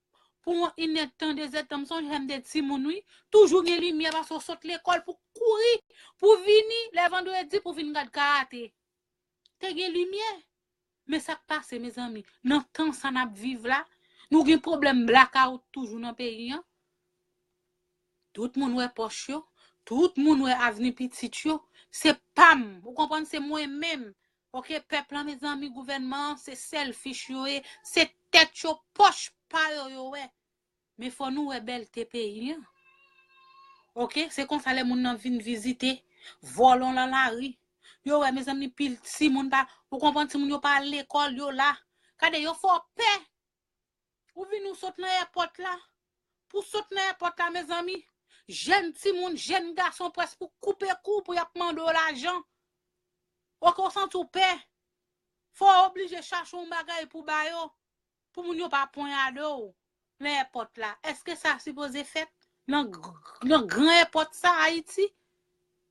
pou yon inèdtan, dezèdtan, m sonje lè m te timoun, wi. Toujou gen limyè paske w sot lekòl pou kouri, pou vini lè vandredi pou vin gad karate. Te gen limyè. Men sa k pase, mezanmi, nan tan sa n ap viv la, nou gen pwoblèm blakawout toujou nan peyi an. Tout moun wè pòch yo, tout moun wè avni pitit yo. Se pa m, ou konprann, se mwen menm. Ok, pèp lan, mezanmi, gouvènman an, se selfish yo ye, se tèt yo, pòch pa yo yo wè. Men fò nou wè bèlte peyi an. Ok, se konsa lè moun nan vin vizite, vòlò lan lari. Yo wè, mezanmi, pil timoun pa, ou konprann, timoun yo pa al lekòl, yo la. Gade, yo fè w pè. Ou vin ou sot nan èpòt la. Pou sot nan èpòt la, mezanmi, jèn timoun, jèn gason près pou koupe kou pou y ap mande w lajan. Ok, ou santi w pè. Fò w oblije chache yon bagay pou ba yo, pou moun yo pa ponyade w nan èpòt la. Èske sa sipoze fèt nan, nan gran èpòt sa, Ayiti?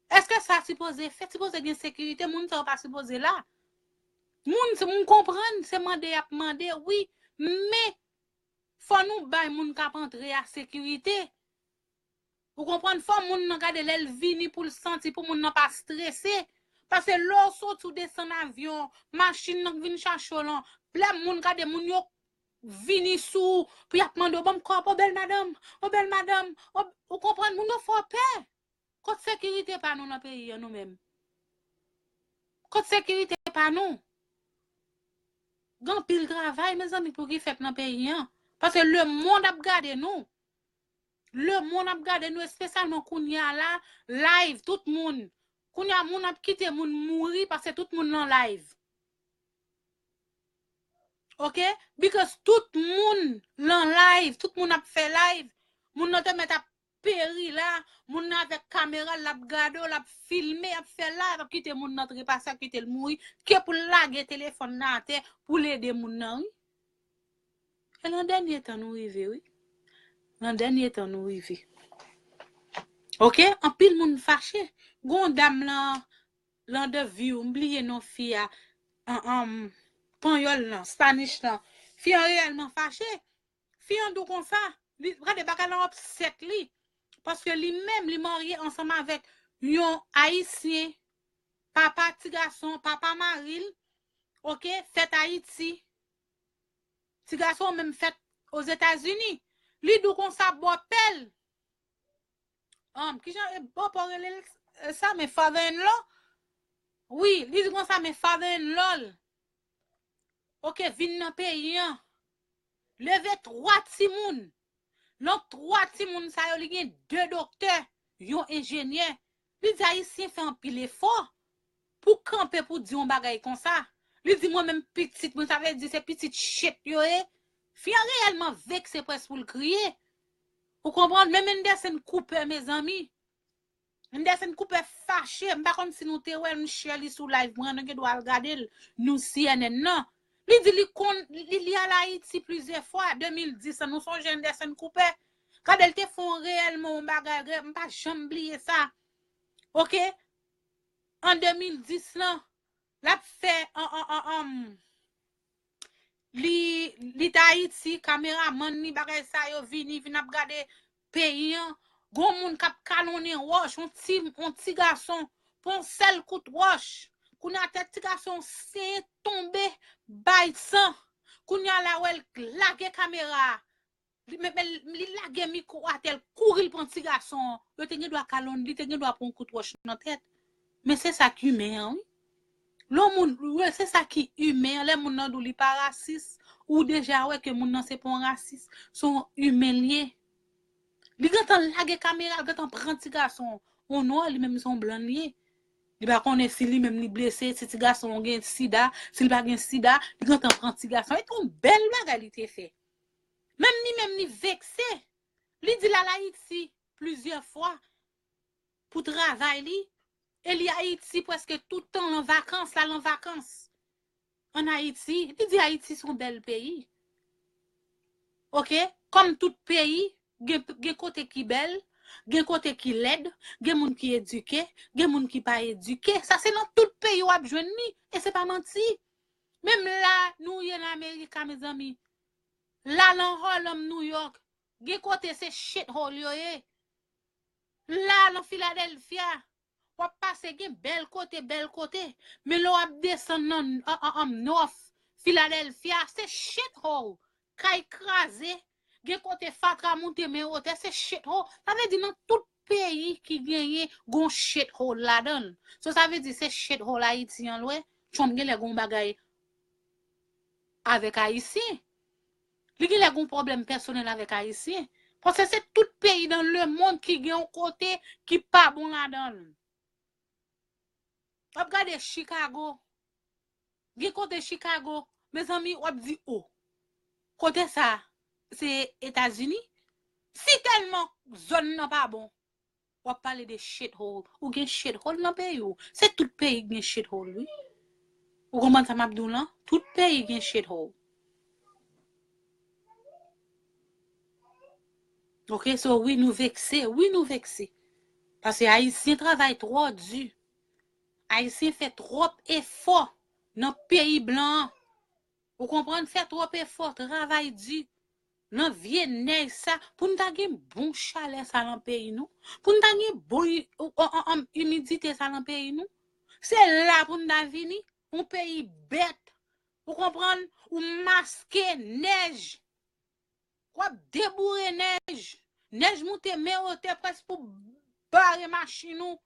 Èske sa sipoze fèt? Sipoze gen sekirite, moun sa yo pa sipoze la. Moun, se moun konprann, se mande y ap mande, wi, men fò nou bay moun k ap antre a sekirite. Ou konprann? Fò moun nan gade lè l vini pou l santi, pou moun nan pa strese. Paske lè w soti, w desann avyon, machin nan k vin chache w lan, lè moun gade moun yo vini sou ou, pou y ap mande w, ban m kòb, o bèl madanm, o bèl madanm, o, ou konprann? Moun yo fè w pè. Kot sekirite pa nou nan peyi an, nou menm? Kot sekirite pa nou? Gen anpil travay, mezanmi, pou ki fèt nan peyi an. Paske lemonn ap gade nou. Lemonn ap gade nou, espesyalman kounye a la, live, tout moun. Kounye a, moun ap kite moun mouri, paske tout moun lan live. Ok? Because tout moun lan live, tout moun ap fè live. Moun nan te mèt ap peri la, moun nan avèk kamera l, l ap gade w, l ap filme, ap fè live, ap kite moun nan trepase, ap kite l mouri, ke pou l lage telefòn nan atè, pou l ede moun nan, wi. E lan dènye tan nou rive, wi. Lan dènye tan nou rive. Ok? Anpil moun fache. Gon dam lan, lan de vi, m bliye non fi a, an, an, panyòl lan, Spanish lan. Fi an reyèlman fache. Fi an di w konsa, li, gade bagay lan upset li. Paske li menm, li marye ansanm avèk yon Ayisyen, papa ti gason, papa mari l, ok, fèt Ayiti. Ti gason an menm fèt Ozetazini. Li di w konsa, bòpè l, um, kijan, e, bòpè w rele l, e, sa, men father in law? Wi, li di konsa, men father in law l, ok, vin nan peyi an. Leve twa timoun. Nan twa timoun sa yo, li gen de doktè, yon enjenyè. Li di Ayisyen fè anpil efò pou kanpe pou di yon bagay konsa. Li di mwen menm pitit mwen, sa vle di se pitit shit yo ye. Fi an reyèlman vekse près pou l kriye. Ou konprann? Menm Anderson Cooper, mezanmi. Anderson Cooper fache, m pa konn si nou te wè l, m share li sou live mwen, nou gen dwa al gade l, nou C N N nan. Li di li konn, li, li al Ayiti plizyè fwa, de mil dis lan, nou sonje Anderson Cooper? Gade, l te fè yon reyèlman yon bagay, rè-, m pa janm bliye sa. Ok? An de mil dis lan, l ap fè, an, an, an, an, li, li t Ayiti, kameramann li, bagay sa yo vini, vin ap gade peyi an. Gon moun k ap kalonnen wòch, yon ti, yon ti gason, pran yon sèl kout wòch. Kounye a tèt ti gason an senyen tonbe, bay san. Kounye a la wè l lage kamera a. Li, men, men, li lage mikwo atè, l kouri, l pran ti gason an. Yo te gen dwa kalonn, li te gen dwa pran yon kout wòch nan tèt. Men se sa k imen an, wi. Lè yon moun, wi, se sa ki imen an. Lè moun nan di w li pa rasis, ou deja wè ke moun nan se pa yon rasis, se yon imen l ye. Li gentan lage kamera, l gentan pran ti gason an. Yon nwa, li menm se yon blan l ye. Li pa konnen si li menm li blese, si ti gason an gen sida, si l pa gen sida, li gentan pran ti gason an. E te yon bèl bagay li te fè. Menm li menm li vekse. Li di l al Ayiti plizyè fwa pou travay li. E li Ayiti prèske tout tan l an vakans, l al an vakans. An Ayiti, li di Ayiti se yon bèl peyi. Ok? Kòm tout peyi, gen, gen kote ki bèl, gen kote ki lèd, gen moun ki edike, gen moun ki pa edike. Sa se nan tout peyi w ap jwenn li, e se pa manti. Menm la, nou ye nan Amerika, mezanmi. La, lan Harlem, New York, gen kote se shit hole yo ye. La, lan Philadelphia, w ap pase, gen bèl kote, bèl kote. Men lè w ap desann nan, an, an, an North Philadelphia, se shit hole. Kay kraze, gen kote fatra moute men wotè, se shit hole. Sa vle di nan tout peyi ki genyen, gon shit hole ladan l. So, sa vle di se shit hole Ayiti an l wè. Trump genlè gen yon bagay avèk Ayisyen. Li genlè gen yon pwoblèm pèsonèl avèk Ayisyen. Paske se tout peyi nan lemonn ki gen yon kote ki pa bon ladan l. W ap gade Chicago. Gen kote Chicago, mezanmi, w ap di, o, kote sa, se Etazini? Si tèlman zòn nan pa bon, w ap pale de shithole. Ou gen shithole nan peyi w. Se tout peyi ki gen shithole, wi. Ou konprann sa m ap di w lan? Tout peyi gen shithole. Ok, so wi, nou vekse. Wi, nou vekse. Paske Ayisyen travay twò di. Ayisyen fè twòp efò nan peyi blan an. Ou konprann? Fè twòp efò, travay di. Nan vye nèj sa, pou n ta gen bon chalè sa nan peyi nou. Pou n ta gen bon i- o- o- o- imidite sa nan peyi nou. Se la pou n ta vini, yon peyi bèt. Ou konprann? Ou maske nèj. W ap deboure nèj. Nèj moute men otè prèsk pou bare machin ou.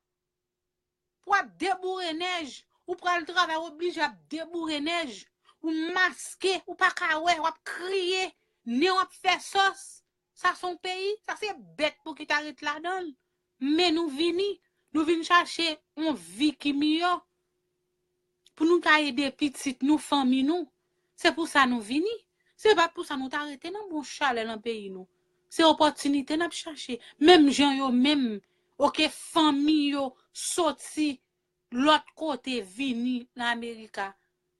W ap deboure nèj. Ou pral travay, w oblije ap deboure nèj. Ou maske, ou pa ka wè, w ap kriye. Nen w ap fè sòs. Sa se yon peyi? Sa se bèt pou ki ta ret ladan l. Men nou vini. Nou vin chache yon vi ki miyò. Pou nou ka ede pitit nou, fanmi nou. Se pou sa nou vini. Se pa pou sa nou ta rete nan bon chalè nan peyi nou. Se opòtinite n ap chache. Menm jan yo menm, oke, fanmi yo soti lòt kote vini nan Amerika.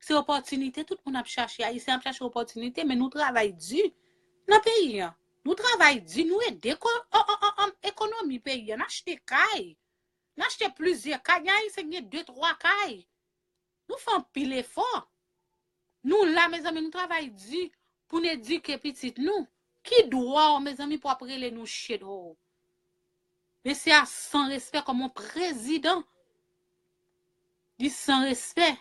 Se opòtinite tout moun ap chache. Ayisyen ap chache opòtinite, men nou travay di nan peyi an. Nou travay di, nou ede ko- an- an- an- an- ekonomi peyi an. N achte kay. N achte plizyè kay. Gen Ayisyen ki gen de, twa kay. Nou fè anpil efò. Nou la, mezanmi, nou travay di pou n edike pitit nou. Ki dwa w, mezanmi, pou ap rele nou shithole? Mesye a san respè kòm yon prezidan. Li san respè.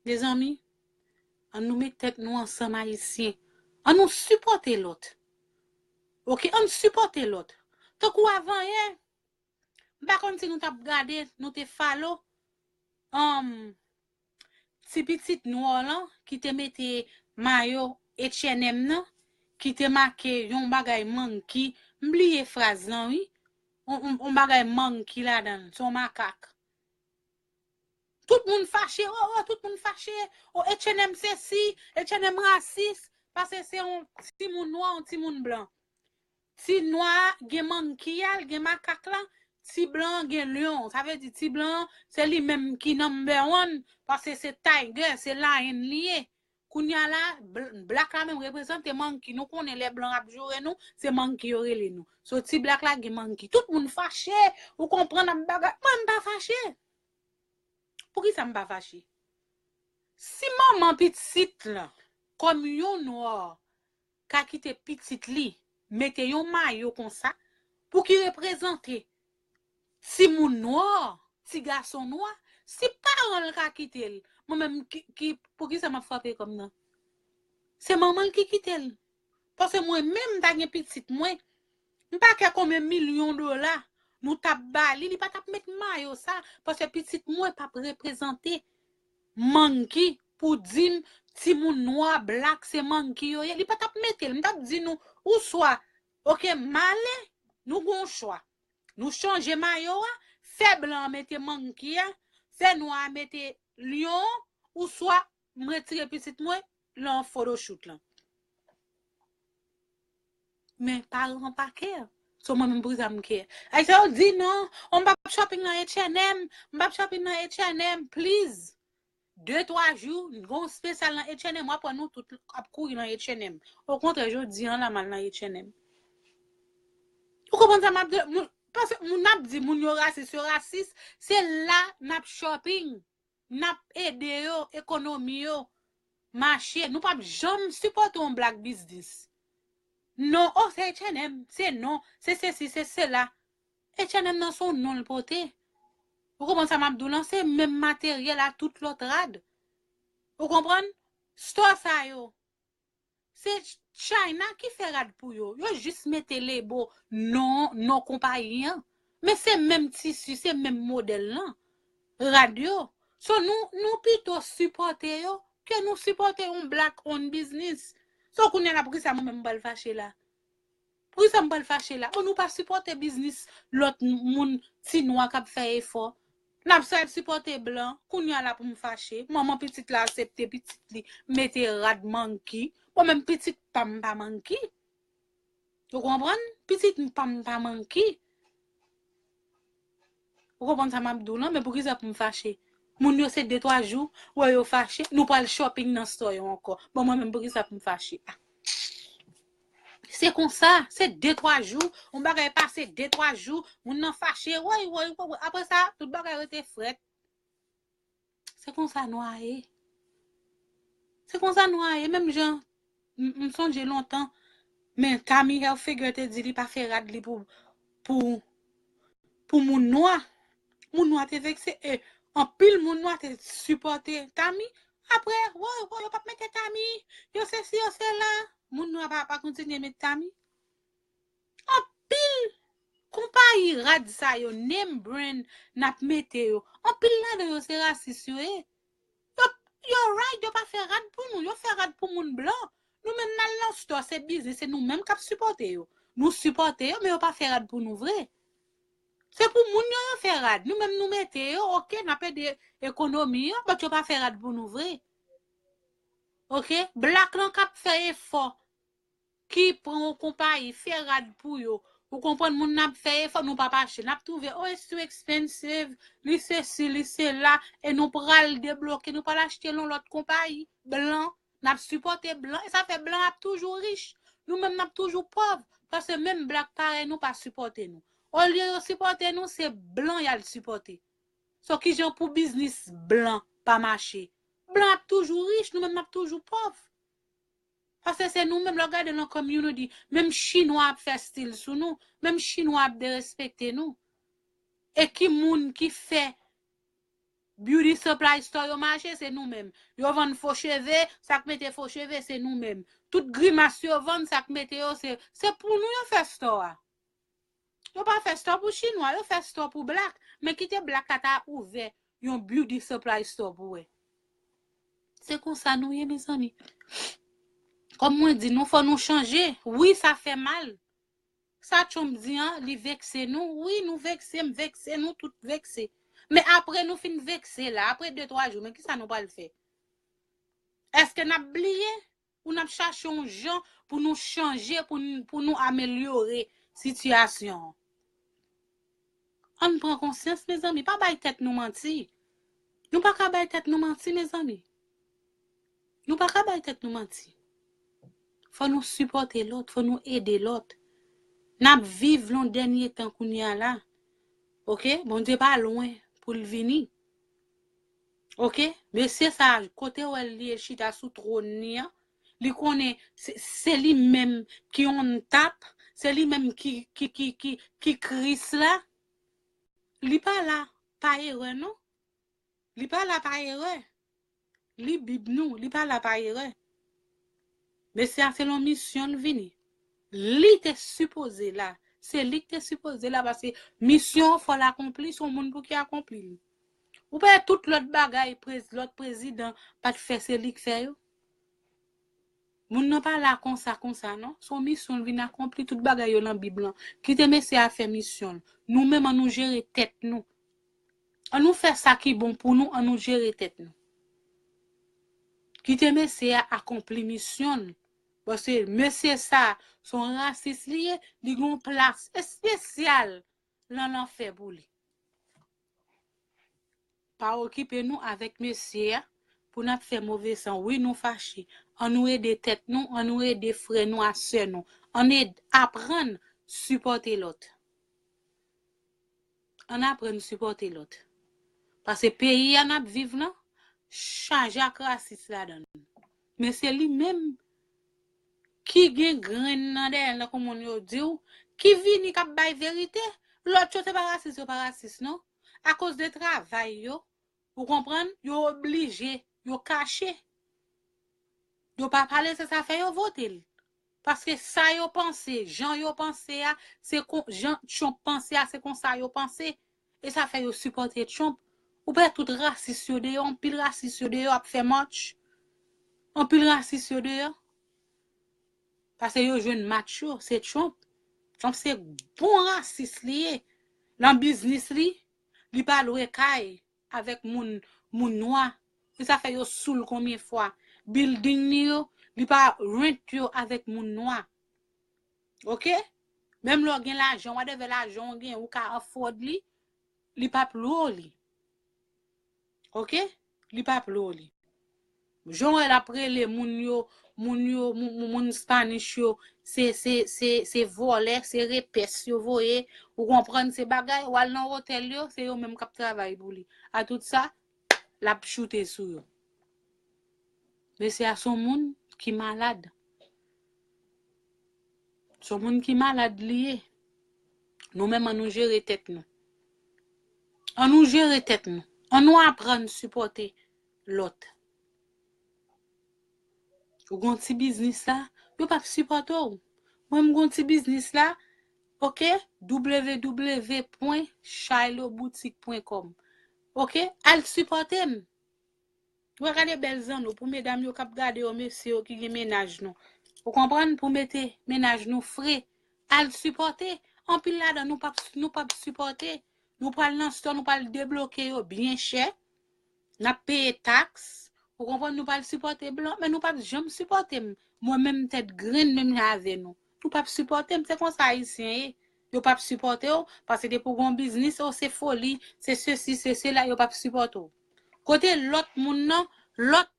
Mezanmi, ann nou met tèt nou ansanm, Ayisyen. Ann nou sipòte lòt. Oke, ann sipòte lòt. Tankou avanyè, m pa konn si nou t ap gade, nou te follow, um, ti pitit nwè lan ki te mete mayo H and M nan, ki te make yon bagay monkey, m bliye fraz lan, wi. On, on, on bagay monkey ladan l, se yon makak. Tout moun fache, o, o, tout moun fache. O, H and M sesi, H and M rasis, paske se yon timoun nwa, yon timoun blan. Ti nwa a gen monkey a, l gen makak la, ti blan an gen lyon. Sa vle di ti blan an, se li menm ki number one, paske se tiger, se lion li ye. Kounye a la, bl- black la menm reprezante monkey. Nou konnen lè blan ap joure nou, se monkey yo rele nou. So ti black la gen monkey. Tout moun fache, ou konprann ap bagay. Mwen m pa fache. Poukisa m pa fache? Si manman pitit lan, kòm yon nwa, ka kite pitit li mete yon mayo konsa, pou ki reprezante timoun nwa, ti gason nwa, si paran l ka kite l, mwen menm ki, ki, poukisa m ap frape kòm nan? Se manman l ki kite l. Paske mwen menm, m ta gen pitit mwen, m pa kè konbyen milyon dola nou t ap ba li, li pa t ap met mayo sa, paske pitit mwen p ap reprezante monkey pou di m timoun nwa, black, se monkey yo ye. Li pa t ap mete l. M t ap di nou, ou swa, oke, m ale, nou gon chwa. Nou chanje mayo a, fè blan an mete monkey a, fè nwa a mete lyon an, ou swa m retire pitit mwen nan photoshoot lan. Men paran pa care. So mwen menm pou sa m care. Ayisyen yo di non, on m p ap shopping nan H and M, m p ap shopping nan H and M, please. De, twa jou, gon spesyal nan H and M, w ap wè nou tout ap kouri nan H and M. Okontrè, jodi an la m al nan H and M. Ou konprann sa m ap di? Moun, paske moun ap di moun yo rasis, yo rasis, se la n ap shopping. N ap ede yo, ekonomi yo mache. Nou p ap janm sipòte yon black business. Non, oh, se H and M, se non, se sesi, se sela. H and M nan se yon non l pote. Ou konprann sa m ap di w lan? Se menm materyèl a tout lòt rad. Ou konprann? Store sa yo. Se China ki fè rad pou yo. Yo jis mete lebo non, non konpayi an. Men se menm tisi, se menm modèl lan. Rad yo. So, nou, nou pito sipòte yo ke nou sipòte yon black owned business. So, kounye a la, poukisa mwen menm m pral fache la? Poukisa m pral fache la? Bon, nou pa sipòte biznis lòt moun, ti nwa k ap fè efò. N ap sa ap sipòte blan. Kounye a la pou m fache. Manman pitit la aksepte pitit li mete rad manki. Bon, menm pitit pa m pa manki. Ou konprann? Pitit pa m pa manki. Ou konprann sa m ap di w lan? Men poukisa pou m fache? Moun yo se de twa jou, wè yo fache, nou pral shopping nan store yo ankò. Bon, mwen menm poukisa pou m fache? Ah. Se konsa, se de twa jou, yon bagay pase de twa jou, moun nan fache, woy, woy, woy, woy. Apre sa, tout bagay rete frèt. Se konsa nou a ye. Se konsa nou a ye. Menm jan, m, m sonje lontan, men Tommy Hilfiger te di li pa fè rad li pou, pou, pou moun nwa. Moun nwa te vekse, e anpil moun nwa te sipòte Tommy. Apre, woy, woy, yo p ap mete Tommy. Yo sesi, yo sela. Moun nwa pa, pa kontinye met Tommy. Anpil konpayi rad sa yo, name brand n ap mete yo. Anpil ladan yo se rasis yo ye. Yo, yo right, yo pa fè rad pou nou, yo fè rad pou moun blan. Nou menm n al nan store, se biznis, se nou menm k ap sipòte yo. Nou sipòte yo, men yo pa fè rad pou nou vre. Se pou moun yo, yo fè rad. Nou menm nou mete yo, oke, n ap ede ekonomi an, but yo pa fè rad pou nou vre. Oke? Black lan k ap fè efò, ki pran yon konpayi, fè rad pou yo. Ou konprann, moun n ap fè efò, nou p ap achte. N ap twouve, oh, it's too expensive, li sesi, li sela, e nou pral debloke, nou pral achte l yon lòt konpayi, blan, n ap sipòte blan, e sa fè blan ap toujou rich. Nou menm n ap toujou pòv, paske menm black parèy nou pa sipòte nou. Olye yo sipòte nou, se blan y al sipòte. So, kijan pou biznis blan pa mache? Blan ap toujou rich, nou menm n ap toujou pòv. Paske se nou menm, lè w gade nan community, menm chinwa ap fè stil sou nou, menm chinwa ap derespekte nou. E ki moun ki fè beauty supply store yo mache, se nou menm. Yo vann fo cheve, sa k mete fo cheve, se nou menm. Tout grimas yo vann, sa k mete yo, se, se pou nou yo fè store a. Yo pa fè store pou chinwa, yo fè store pou black. Men kite black la ta ouvè yon beauty supply store pou wè. Se konsa nou ye, mezanmi. Kòm mwen di, nou fò nou chanje. Wi, sa fè mal. Sa Trump di an, li vekse nou. Wi, nou vekse, m vekse, nou tout vekse. Men apre nou fin vekse la, apre de twa jou, men kisa nou pral fè? Èske n ap bliye? Ou n ap chache yon jan pou nou chanje, pou n, pou nou amelyore sitiyasyon an. Ann pran konsyans, mezanmi. Pa bay tèt nou manti. Nou pa ka bay tèt nou manti, mezanmi. Nou pa ka bay tèt nou manti. Fò nou sipòte lòt, fò nou ede lòt. N ap viv lan dènye tan kounye a la. Oke? Bondye pa lwen pou l vini. Oke? Mesye sa, kote w wè l li ye chita sou twòn li an, li konnen se, se li menm ki on top, se li menm ki, ki, ki, ki, ki Kris la. Li pa la pa erè, non. Li pa la pa erè. Li Bib nou, li pa la pa erè. Mesye a se lan misyon l vini. Li te sipoze la. Se li k te sipoze la paske misyon an fò l akonpli, se yon moun pou ki akonpli l. Ou pa wè tout lòt bagay, prez, lòt prezidan pa t fè, se li k fè yo. Moun nan pa la konsa, konsa, non. Se yon misyon l vin akonpli, tout bagay yo lan Bib lan. Kite mesye a fè misyon l. Nou menm, ann nou jere tèt nou. Ann nou fè sa ki bon pou nou, ann nou jere tèt nou. Kite mesye a akonpli misyon l. Paske mesye sa, se yon rasis li ye, li gen yon plas espesyal lan lanfè pou li. Pa okipe nou avèk mesye a pou n ap fè move san. Wi, nou fache. Ann nou ede tèt nou, ann nou ede frè nou ak sè nou. Ann ed-, aprann sipòte lòt. Ann aprann sipòte lòt. Paske peyi a n ap viv lan, chaje ak rasis ladan l. Men se li menm ki gen grenn nan dèyè l, tankou moun yo di w, ki vini k ap bay verite. Lòt yo se pa rasis, yo pa rasis, non. Akoz de travay yo, ou konprann, yo oblije, yo kache. Yo pa pale, se sa fè yo vote l. Paske sa yo panse, jan yo panse a, se kon, jan Trump panse a, se konsa yo panse. E sa fè yo sipòte Trump. Ou pa wè tout rasis yo deyò, anpil rasis yo deyò ap fè match. Anpil rasis yo deyò. Paske yo jwenn match yo, se Trump. Trump se bon rasis li ye. Nan biznis li, li pa lwe kay avèk moun, moun nwa. E sa fè yo sou l konbyen fwa. Building li yo, li pa rent yo avèk moun nwa. Oke? Menm lè w gen lajan, whatever lajan w gen, ou ka afford li, li p ap lwe w li. Oke? Li p ap lwe w li. Jan w wè l ap rele moun yo, moun yo, moun, moun, moun Spanish yo, se, se, se, se vòlè, se repès yo voye, ou konprann, se bagay, w al nan otèl yo, se yo menm k ap travay pou li. A tout sa, l ap choute sou yo. Mesye a se yon moun ki malad. Se yon moun ki malad li ye. Nou menm, an nou jere tèt nou. An nou jere tèt nou. An nou aprann sipòte lòt. Ou gon ti biznis la, yo p ap sipòte w. Mwen, m gon ti biznis la, oke, w w w pwen shiloboutique pwen com. Oke, al sipòte m. Ou gade bèl zanno pou medam yo k ap gade yo, mesye yo ki gen mennaj nou. Ou konprann? Pou mete mennaj nou fre, al sipòte. Anpil ladan nou p ap, nou p ap sipòte. Nou pral nan store, nou pral debloke yo byen chè. N ap peye taks. Ou konprann? Nou pral sipòte blan, men nou p ap janm sipòte m. Mwen menm tèt grenn menm jan avè nou. Nou p ap sipòte m. Se konsa Ayisyen ye. Yo p ap sipòte w, paske depi w gon biznis, o se foli, se sesi, se sela, yo p ap sipòte w. Kote lòt moun nan, lòt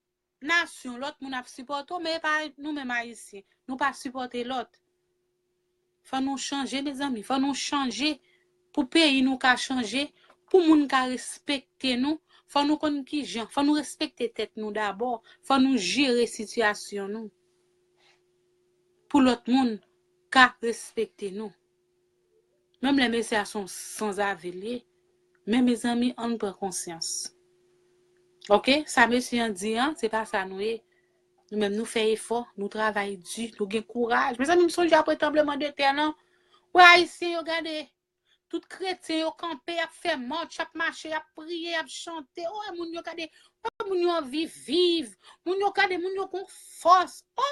nasyon, lòt moun ap sipòte w, men e pa nou menm Ayisyen. Nou pa sipòte lòt. Fò nou chanje, mezanmi. Fò nou chanje pou peyi nou ka chanje, pou moun ka respekte nou. Fò nou konn kijan. Fò nou respekte tèt nou dabò. Fò nou jere sitiyasyon nou. Pou lòt moun ka respekte nou. Menm lè mesye a se yon sanzave l ye, men mezanmi, ann pran konsyans. Oke? Sa mesye an di an, se pa sa nou ye. Nou menm, nou fè efò, nou travay di, nou gen kouraj. Mezanmi, m sonje apre tranbleman de tè lan. Wè Ayisyen yo gade. Tout kretyen yo kanpe, y ap fè match, y ap mache, y ap priye, y ap chante. O, wè moun yo gade, wè moun yo anvi viv. Moun yo gade, moun yo gon fòs. O,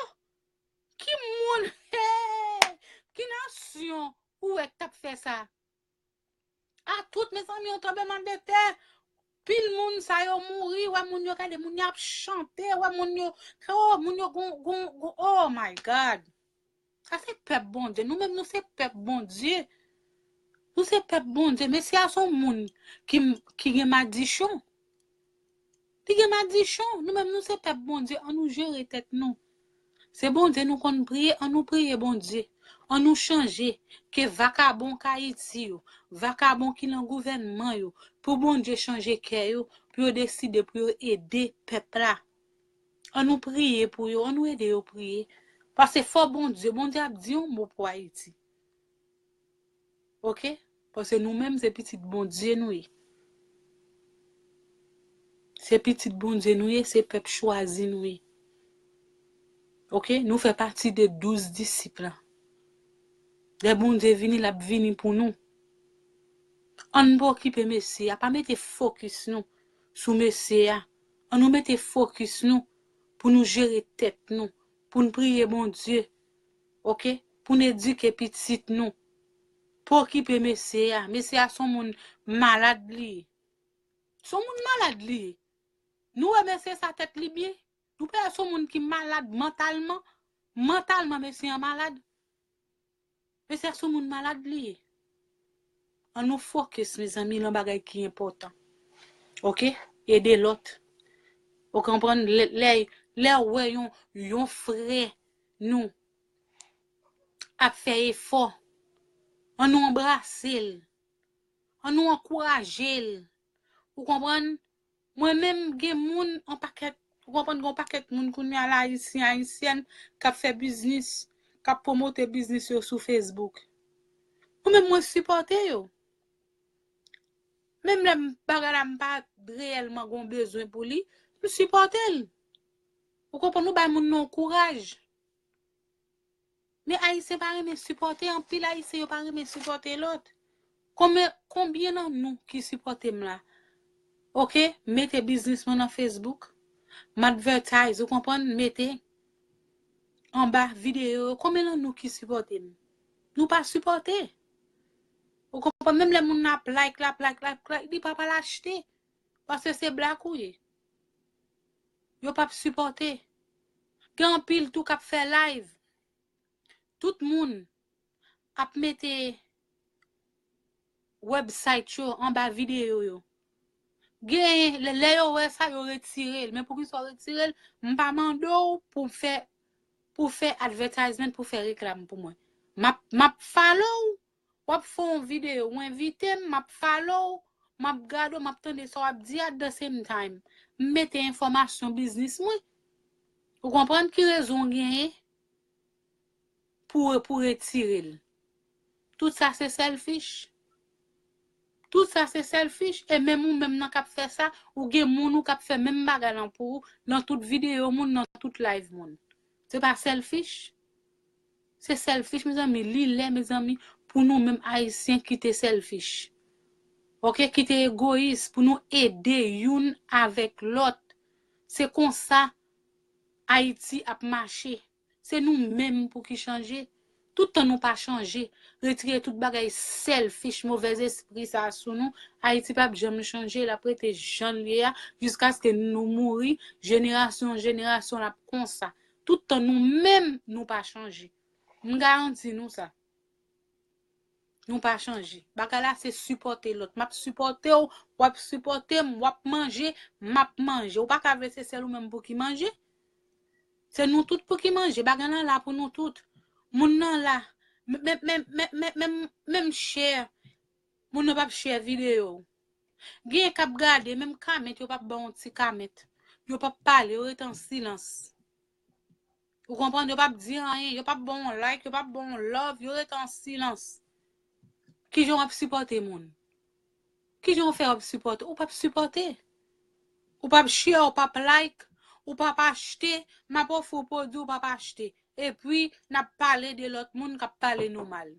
ki moun, hey, ki nasyon ou wè k t ap fè sa? A tout, mezanmi, yon tranbleman de tè. Pil moun sa yo mouri, wè moun yo gade, moun yo ap chante, wè moun yo, o, moun yo gon, gon, gon, oh my God. Sa se pèp Bondye. Nou menm, nou se pèp Bondye. Nou se pèp Bondye. Mesye a se yon moun ki, ki gen madichon. Li gen madichon. Nou menm, nou se pèp Bondye. An nou jere tèt nou. Se Bondye nou konn priye. An nou priye Bondye. An nou chanje. Ke vakabon k Ayiti yo, vakabon ki nan gouvènman yo, pou Bondye chanje kè yo, pou yo deside pou yo ede pèp la. An nou priye pou yo, an nou ede yo priye. Paske fò Bondye, Bondye ap di yon mo pou Ayiti. Oke? Paske nou menm, se pitit Bondye nou ye. Se pitit Bondye nou ye, se pèp chwazi nou ye. Oke? Nou fè pati de douz disip lan. Lè Bondye vini, l ap vini pou nou. Ann pa okipe mesye a, pa mete fokis nou sou mesye a. An nou mete fokis nou pou nou jere tèt nou, pou n priye Bondye, oke? Pou n edike pitit nou. Pa okipe mesye a. Mesye a se yon moun malad li ye. Se yon moun malad li ye. Nou wè mesye sa tèt li byen? Nou pa wè se yon moun ki malad mantalman? Mantalman, mesye an malad. Mesye a se yon moun malad li ye. An nou fokis, mezanmi, nan bagay ki enpòtan. Oke? Ede lòt. Ou konprann? Lè, lè, lè w wè yon, yon frè nou ap fè efò, an nou anbrase l. An nou ankouraje l. Ou konprann? Mwen menm, gen moun, yon pakèt, ou konprann, gen yon pakèt moun kounye a la, Ayisyen, Ayisyèn, k ap fè biznis, k ap pwomote biznis yo sou Facebook. Mwen menm, mwen sipòte yo. Menm lè m, bagay la, m pa reyèlman gen yon bezwen pou li, m sipòte l. Ou konprann? Nou bay moun nan yon kouraj. Men Ayisyen pa renmen sipòte, anpil Ayisyen yo pa renmen sipòte lòt. Konbyen, konbyen nan nou ki sipòte m la? Ok, mete biznis mwen nan Facebook. M advertise, ou konprann, mete anba videyo yo. Konbyen nan nou ki sipòte m? Nou pa sipòte. Ou konprann, menm lè moun nan ap like, l ap like, l ap like, li p ap al achte. Paske se black ou ye. Yo p ap sipòte. Gen anpil tou k ap fè live. Tout moun ap mete website yo anba videyo yo. Gen, lè, lè yo wè sa, yo retire l. Men poukisa w retire l? M pa mande w pou fè, pou fè advertisement, pou fè reklam pou mwen. M ap, m ap follow w, w ap fè yon videyo, w envite m, m ap follow w, m ap gade w, m ap tande sa w ap di at the same time. M mete enfòmasyon biznis mwen. Ou konprann ki rezon w genyen pou, pou retire l? Tout sa se selfish. Tout sa se selfish. E menm ou menm nan k ap fè sa, ou gen moun ou k ap fè menm bagay lan pou ou nan tout videyo moun, nan tout live moun. Se pa selfish? Se selfish, mezanmi. Li lè, mezanmi, pou nou menm Ayisyen kite selfish. Ok, kite egoyis, pou nou ede youn avèk lòt. Se konsa Ayiti ap mache. Se nou menm pou ki chanje. Tout tan nou pa chanje, retire tout bagay selfish, movèz espri sa a sou nou, Ayiti p ap janm chanje, l ap rete jan l ye a, jiskaske nou mouri, jenerasyon an jenerasyon l ap konsa. Tout tan nou menm nou pa chanje. M garanti nou sa. Nou pa chanje. Bagay la se sipòte lòt. M ap sipòte w, w ap sipòte m, w ap manje, m ap manje. Ou pa ka vle se sèl ou menm pou ki manje. Se nou tout pou ki manje. Bagay lan la pou nou tout. Moun nan la. Menm, menm, menm, menm, menm, menm share. Moun nan p ap share videyo. Gen k ap gade, menm comment, yo p ap ba w yon ti comment. Yo p ap pale, yo rete an silans. Ou konprann? Yo p ap di anyen, yo p ap ba w yon like, yo p ap ba w yon love, yo rete an silans. Kijan w ap sipòte moun? Kijan w fè w ap sipòte? Ou p ap sipòte. Ou p ap share, ou p ap like, ou p ap achte, m ap ofri w pwodui, ou p ap achte. Epi, n ap pale de lòt moun k ap pale nou mal.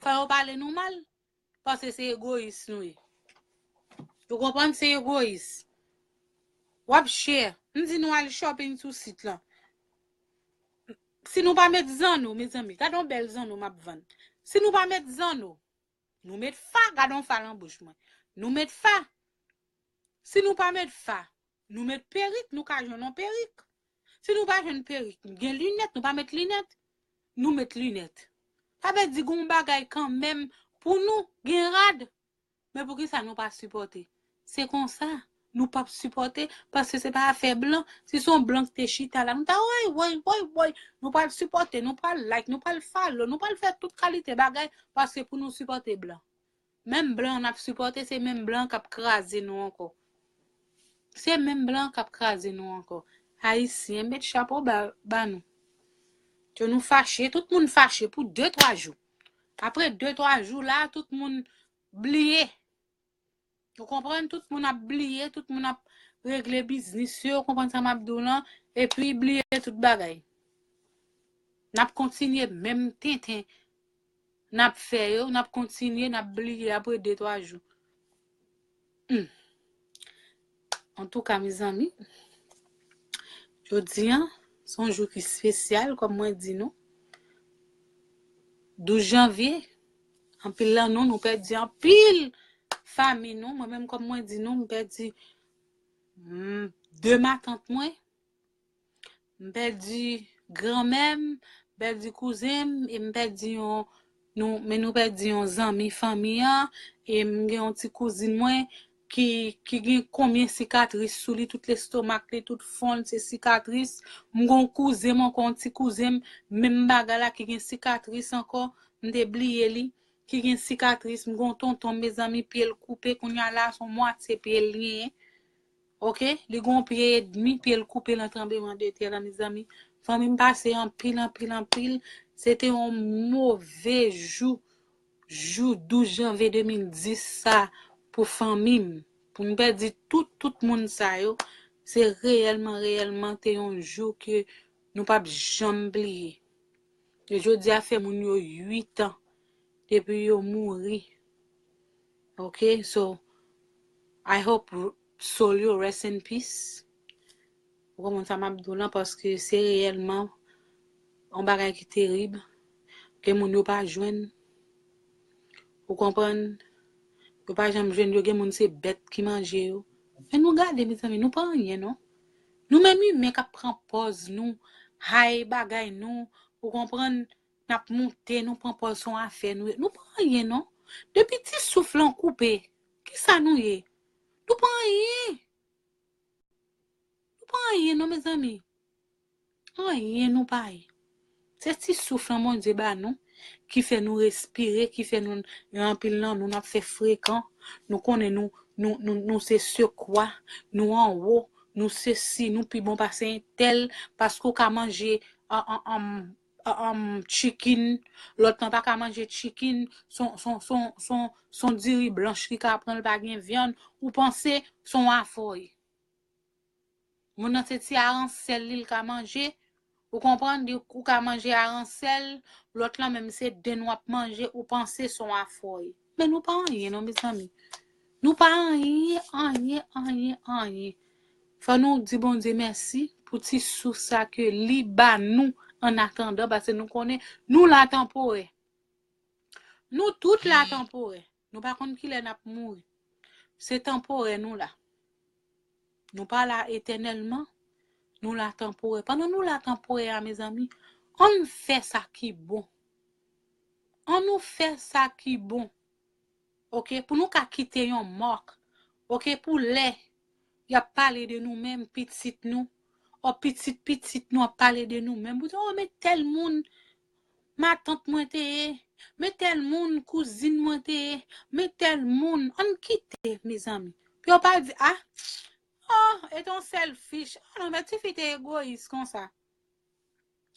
Fò yo pale nou mal? Paske se egoyis nou ye. Ou konprann? Se egoyis. W ap share. M di nou al shopping sou sit lan. Si nou pa met zanno, mezanmi, gade yon bèl zanno m ap vann. Si nou pa met zanno, nou met fa, gade yon fa lan bouch mwen. Nou met fa. Si nou pa met fa, nou met perik, nou ka jwenn yon perik. Si nou pa jwenn perik, gen linèt, nou pa met linèt, nou met linèt. Sa vle di gen yon bagay kanmenm pou nou, gen rad. Men poukisa nou pa sipòte? Se konsa, nou p ap sipòte, paske se pa afè blan. Si se yon blan ki te chita la, nou ta woy, woy, woy, woy. Nou pral sipòte, nou pral like, nou pral follow, nou pral fè tout kalite bagay, paske pou nou sipòte blan. Menm blan n ap sipòte, se menm blan k ap kraze nou ankò. Se menm blan k ap kraze nou ankò. Ayisyen, met chapo ba, ba nou. Ke nou fache, tout moun fache pou de, twa jou. Apre de, twa jou la, tout moun bliye. Ou konprann? Tout moun ap bliye, tout moun ap regle biznis yo, ou konprann sa m ap di w lan, epi bliye tout bagay. N ap kontinye menm tenten n ap fè yo, n ap kontinye, n ap bliye apre de, twa jou. Hmm. Antouka, mezanmi, jodi a, se yon jou ki espesyal, kòm mwen di nou. Douz janvye, anpil lan nou, nou pèdi anpil fanmi nou. Mwen menm, kòm mwen di nou, m pèdi, mm, de matant mwen. M pèdi granmè m, m pèdi kouzen m, e m pèdi yon, nou, men nou pèdi yon zanmi fanmi an, e m gen yon ti kouzin mwen ki, ki gen konbyen sikatris sou li, tout lestomak li, tout fon l, se sikatris. M gen yon kouzen m ankò, yon ti kouzen m, menm bagay la ki gen sikatris ankò, m te bliye li, ki gen sikatris. M gen yon tonton m, mezanmi, pye l koupe, kounye a la, se yon mwatye pye l genyen. Ok, li gen yon pye edmi, pye l koupe nan tranblemanntè la, mezanmi. Fanmi m pase anpil, anpil, anpil. Se te yon move jou, jou douz janvye de mil dis sa pou fanmi m. Pou m pèdi tout, tout moun sa yo, se reyèlman, reyèlman te yon jou ke nou p ap janm bliye. E jodi a fè moun yo uit an depi yo mouri. Ok, so, I hope soul yo, rest in peace. Ou konprann sa m ap di w lan, paske se reyèlman yon bagay ki terib. Gen moun yo pa jwenn. Ou konprann? Yo pa janm jwenn yo. Gen moun se bèt ki manje yo. Men nou gade, mezanmi, nou pa anyen, non. Nou menm imen k ap pran pòz nou, hay bagay nou, ou konprann, n ap moute, nou pran pòz se yon afè nou ye. Nou pa anyen, non. Depi ti souf lan koupe, kisa nou ye? Nou pa anyen. Nou pa anyen, non, mezanmi. Anyen nou pa ye. Se ti souf lan Bondye ba nou, ki fè nou respire, ki fè nou, anpil nan nou, n ap fè frekan. Nou konnen nou, nou, nou, nou se sekwa, nou anwo, nou sesi, nou pi bon pase entèl, paske w ka manje an, an, an, an, an, chicken, lòt lan pa ka manje chicken, son, son, son, son, son diri blanch ki ka pran l pa gen vyann, ou panse son afòy. Moun nan se ti aransèl li l ka manje. Ou konprann? Li, ou ka manje aransèl, lòt lan menm se dend w ap manje, ou panse se yon afòy. Men nou pa anyen non, mezanmi. Nou pa anyen, anyen, anyen, anyen. Fò nou di Bondye mèsi pou ti souf sa ke li ba nou an atandan, paske nou konnen nou la tanporè. Nou tout la tanporè. Nou pa konn kilè n ap mouri. Se tanporè nou la. Nou pa la etènèlman. Nou la tanporè. Pandan nou la tanporè a, mezanmi, ann fè sa ki bon. Ann nou fè sa ki bon. Oke, pou nou ka kite yon mak. Oke, pou lè y ap pale de nou menm, pitit nou, o pitit pitit nou ap pale de nou menm. Pou di, o, men tèl moun, matant mwen te ye, men tèl moun, kouzin mwen te ye, men tèl moun. Ann kite, mezanmi. Pou yo pa di, a, o, e t on sèlfish. A non, men tifi te egoyis konsa.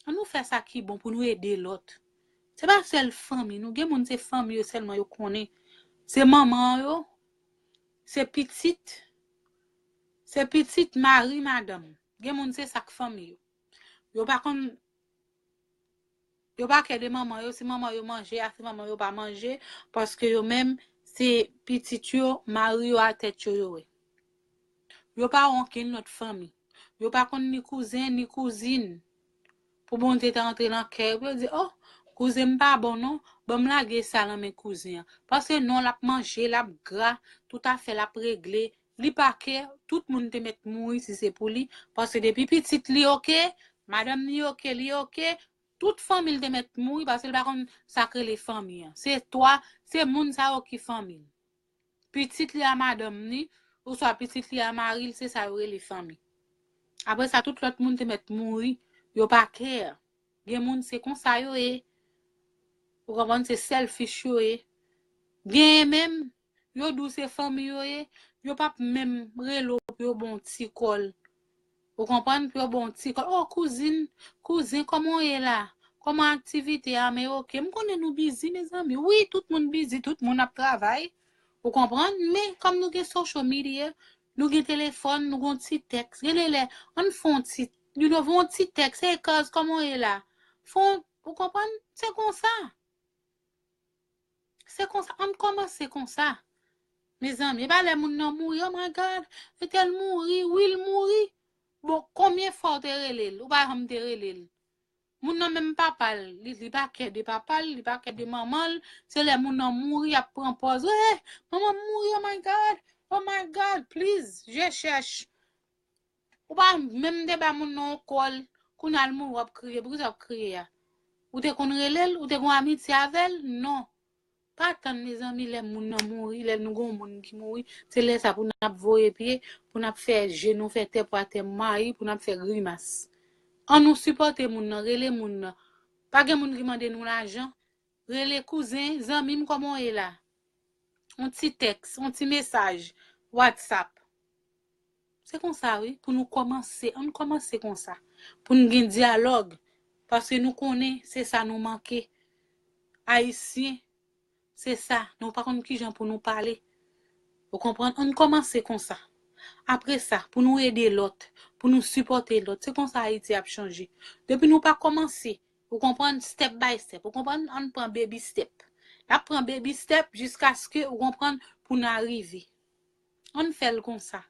Ann nou fè sa ki bon pou nou ede lòt. Se pa sèl fanmi nou. Gen moun se fanmi yo sèlman yo konnen. Se manman yo, se pitit, se pitit, mari, madanm. Gen moun se sa k fanmi yo. Yo pa konn, yo pa kè de manman yo, si manman yo manje, a si manman yo pa manje, paske yo menm, se pitit yo, mari yo a tèt yo, yo ye. Yo pa wè okenn lòt fanmi. Yo pa konn ni kouzen, ni kouzin. Pou Bondye ta antre nan kè yo, pou yo di, o, kouzen m pa bon non, ban m lage sa nan men kouzen an. Paske non, l ap manje, l ap gra, tout afè l ap regle. Li pa kè, tout moun te mèt mouri si se pou li. Paske depi pitit li oke, madanm li oke, li oke, tout fanmi l te mèt mouri, paske li pa konn sa k rele fanmi an. Se twa, se moun sa yo ki fanmi l. Pitit li a madanm li, oswa pitit li a mari l, se sa yo rele fanmi. Apre sa, tout lòt moun te mèt mouri, yo pa kè. Gen moun, se konsa yo ye. Ou konprann, se sèlfish yo ye. Genyen menm, yo di w se fanmi yo ye, yo p ap menm rele w pou yo ba w ti kòl. Ou konprann? Pou yo ba w ti kòl. O, kouzin, kouzen, kòman w ye la? Kòman aktivite a? Men oke, m konnen nou bizi, mezanmi. Wi, tout moun bizi, tout moun ap travay. Ou konprann? Men, kòm nou gen social media, nou gen telefòn, nou gen yon ti tèks. Gen de lè, ann fè yon ti, you know, fè yon ti tèks. Hey, cuz, kòman w ye la? Fè yon, ou konprann? Se konsa. Se konsa, ann kòmanse konsa. Mezanmi, e pa lè moun nan mouri, oh my God, entèl mouri, wi, l mouri. Bon, konbyen fwa w te rele l? Ou pa janm te rele l. Moun nan menm papa l, li, li pa kè de papa l, li pa kè de manman l. Se lè moun nan mouri, y ap pran pòz. Eh, manman m mouri, oh my God, oh my God, please, je cherche. Ou pa menm te ba moun nan yon kòl, kounye a l mouri, w ap kriye. Poukisa w ap kriye a? Ou te konn rele l? Ou te gen yon amitye avè l? Non. Pa tann, mezanmi, lè moun nan mouri, lè nou gen yon moun ki mouri, se lè sa pou n ap voye pye, pou n ap fè je nou fè tè pou atè mayi, pou n ap fè grimas. Ann nou sipòte moun nan, rele moun nan. Pa gen moun ki mande nou lajan. Rele kouzen, zanmi m, kòman w ye la? Yon ti tèks, yon ti mesaj, WhatsApp. Se konsa, wi, pou nou kòmanse. Ann kòmanse konsa. Pou n gen dyalòg. Paske nou konnen se sa nou manke. Ayisyen, se sa. Nou pa konn kijan pou nou pale. Ou konprann? Ann kòmanse konsa. Apre sa, pou nou ede lòt, pou nou sipòte lòt. Se konsa Ayiti ap chanje. Depi nou pa kòmanse, ou konprann, step by step. Ou konprann? Ann pran baby step. N ap pran baby step jiskaske, ou konprann, pou n arive. Ann fè l konsa.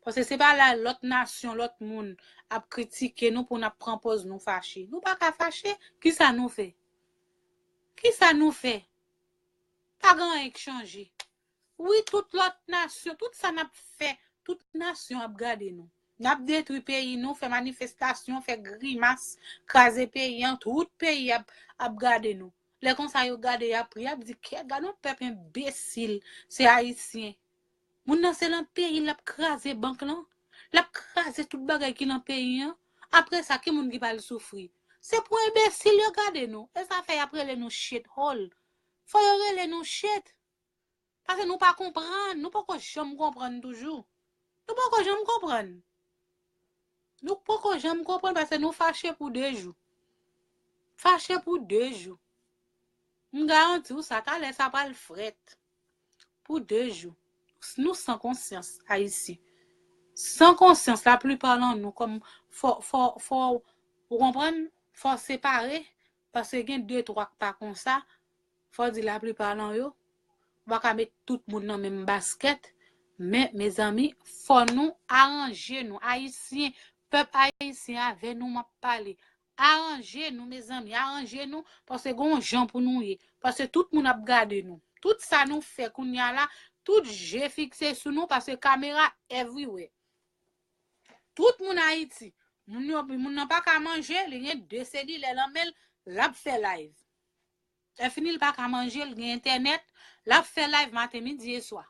Paske se pa la lòt nasyon, lòt moun ap kritike nou pou n ap pran pòz nou fache. Nou pa ka fache. Kisa nou fè? Kisa nou fè? Pa gen anyen k chanje. Wi, tout lòt nasyon, tout sa n ap fè, tout nasyon ap gade nou. N ap detwi peyi nou, fè manifestasyon, fè grimas, kraze peyi an, tout peyi ap, ap gade nou. Lè konsa yo gade, y ap ri, y ap di, "Kè, gade yon pèp enbesil, se Ayisyen." Moun nan se nan peyi l ap kraze bank lan, l ap kraze tout bagay ki nan peyi an. Apre sa, ki moun ki pral soufri? Se pou enbesil yo gade nou. E sa fè y ap rele nou shit hole. Fò yo rele nou shit. Paske nou pa konprann, nou poko janm konprann toujou. Nou poko janm konprann. Nou poko janm konprann paske nou fache pou de jou. Fache pou de jou. M garanti w sa, talè sa pral frèt. Pou de jou. Nou san konsyans, Ayiti. San konsyans, laplipa nan nou, kòm fò, fò, fò, ou konprann? Fò separe, paske gen de, twa k pa konsa, fò di laplipa nan yo, ou pa ka met tout moun nan menm baskèt, men, mezanmi, fò nou aranje nou, Ayisyen, pèp ayisyen, avè nou m ap pale. Aranje nou, mezanmi, aranje nou, paske gon jan pou nou ye. Paske tout moun ap gade nou. Tout sa nou fè kounye a la, tout je fikse sou nou, paske kamera everywhere. Tout moun Ayiti. Moun yo, moun nan pa ka manje, li gen de selilè nan men l, l ap fè live. Lè fini, l pa ka manje, l gen entènèt, l ap fè live maten, midi e swa.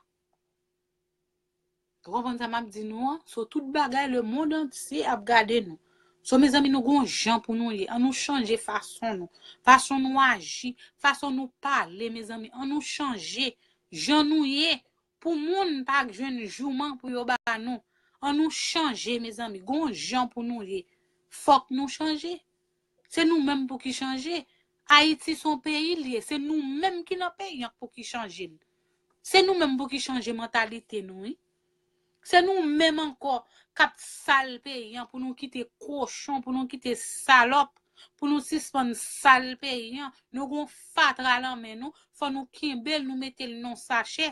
Ou konprann sa m ap di nou an? So, tout bagay, lemonn antye ap gade nou. So, mezanmi, nou gon jan pou nou ye. An nou chanje fason nou. Fason nou aji, fason nou pale, mezanmi. An nou chanje jan nou ye. Pou moun pa jwenn jouman pou yo ba nou. An nou chanje, mezanmi. Gon jan pou nou ye. Fòk nou chanje. Se nou menm pou ki chanje. Ayiti se yon peyi l ye. Se nou menm ki nan peyi an pou ki chanje l. Se nou menm pou ki chanje mantalite nou, wi. Se nou menm ankò k ap sal peyi an pou nou kite kochon, pou nou kite salòp, pou nou sispann sal peyi an. Nou gon fatra nan men nou, fò nou kenbe l, nou mete l nan sachè.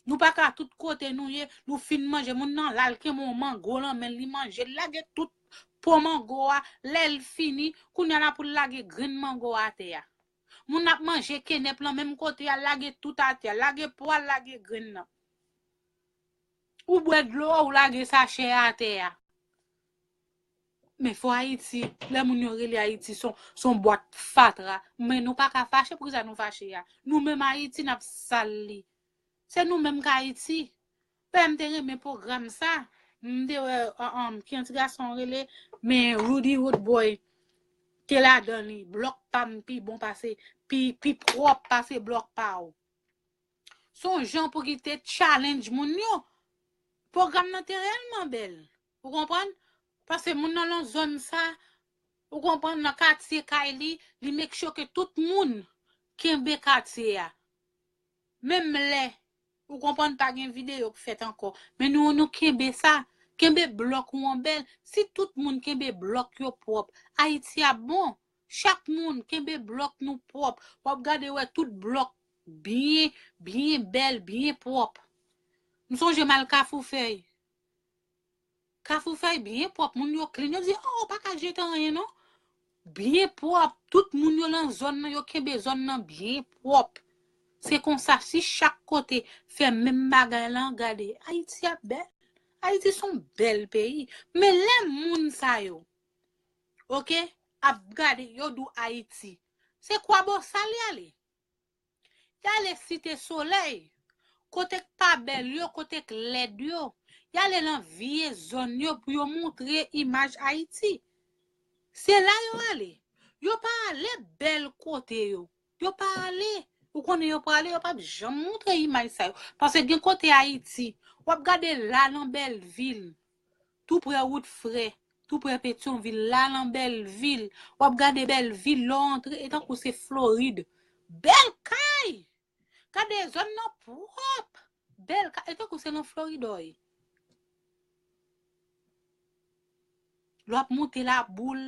Nou pa ka tout kote nou ye, nou fin manje, moun nan la, l kenbe yon mango nan men l, li manje, l lage tout po mango a, lè l fini, kounye a la pou l lage grenn mango a atè a. Moun ap manje kenèp lan menm kote a, lage tout atè a, lage po a, lage grenn nan. Ou bwè dlo a, ou lage sachè a atè a. Men fò Ayiti, lè moun yo rele Ayiti se yon, se yon bwat fatra, men nou pa ka fache, poukisa nou fache a? Nou menm Ayiti n ap sal li. Se nou menm k Ayiti. Pè m te renmen pwogram sa. M te wè, um, um, ki yon ti gason rele, men Roody Roodboy te ladan li. Blòk pa m pi bon pase, pi, pi pwòp pase blòk pa w. Se yon jan pou ki te challenge moun yo. Pwogram nan te reyèlman bèl. Ou konprann? Paske moun nan lan zòn sa, ou konprann, nan katye kay li, li make sure ke tout moun kenbe katye a. Menm lè, ou konprann, pa gen videyo k fèt ankò. Men nou, nou kenbe sa. Kenbe blòk ou an bèl. Si tout moun kenbe blòk yo pwòp, Ayiti ap bon. Chak moun kenbe blòk nou pwòp. W ap gade wè tout blòk byen, byen bèl, byen pwòp. M sonje m al Kafou Fèy. Kafou Fèy byen pwòp, moun yo clean. Yo di, "Oh, pa ka jete anyen non." Byen pwòp. Tout moun yo nan zòn nan, yo kenbe zòn nan byen pwòp. Se konsa, si chak kote fè menm bagay lan, gade, Ayiti ap bèl. Ayiti se yon bèl peyi. Men lè moun sa yo, oke, ap gade, yo di w Ayiti. Se Kwabosal y ale. Y ale Site Solèy, kote k pa bèl yo, kote k lèd yo. Y ale nan vye zòn yo pou yo montre imaj Ayiti. Se la yo ale. Yo pa ale bèl kote yo. Yo pa ale. Ou konnen yo prale, yo p ap janm montre imaj sa yo. Paske gen kote Ayiti, w ap gade la nan Bèlvil, tou prè wout Frè, tou prè Petyonvil, la nan Bèlvil. W ap gade Bèlvil, lè w antre, e tankou se Florid. Bèl kay! Gade zòn nan pwòp! Bèl kay, e tankou se nan Florid w ye. Lè w ap monte Laboul,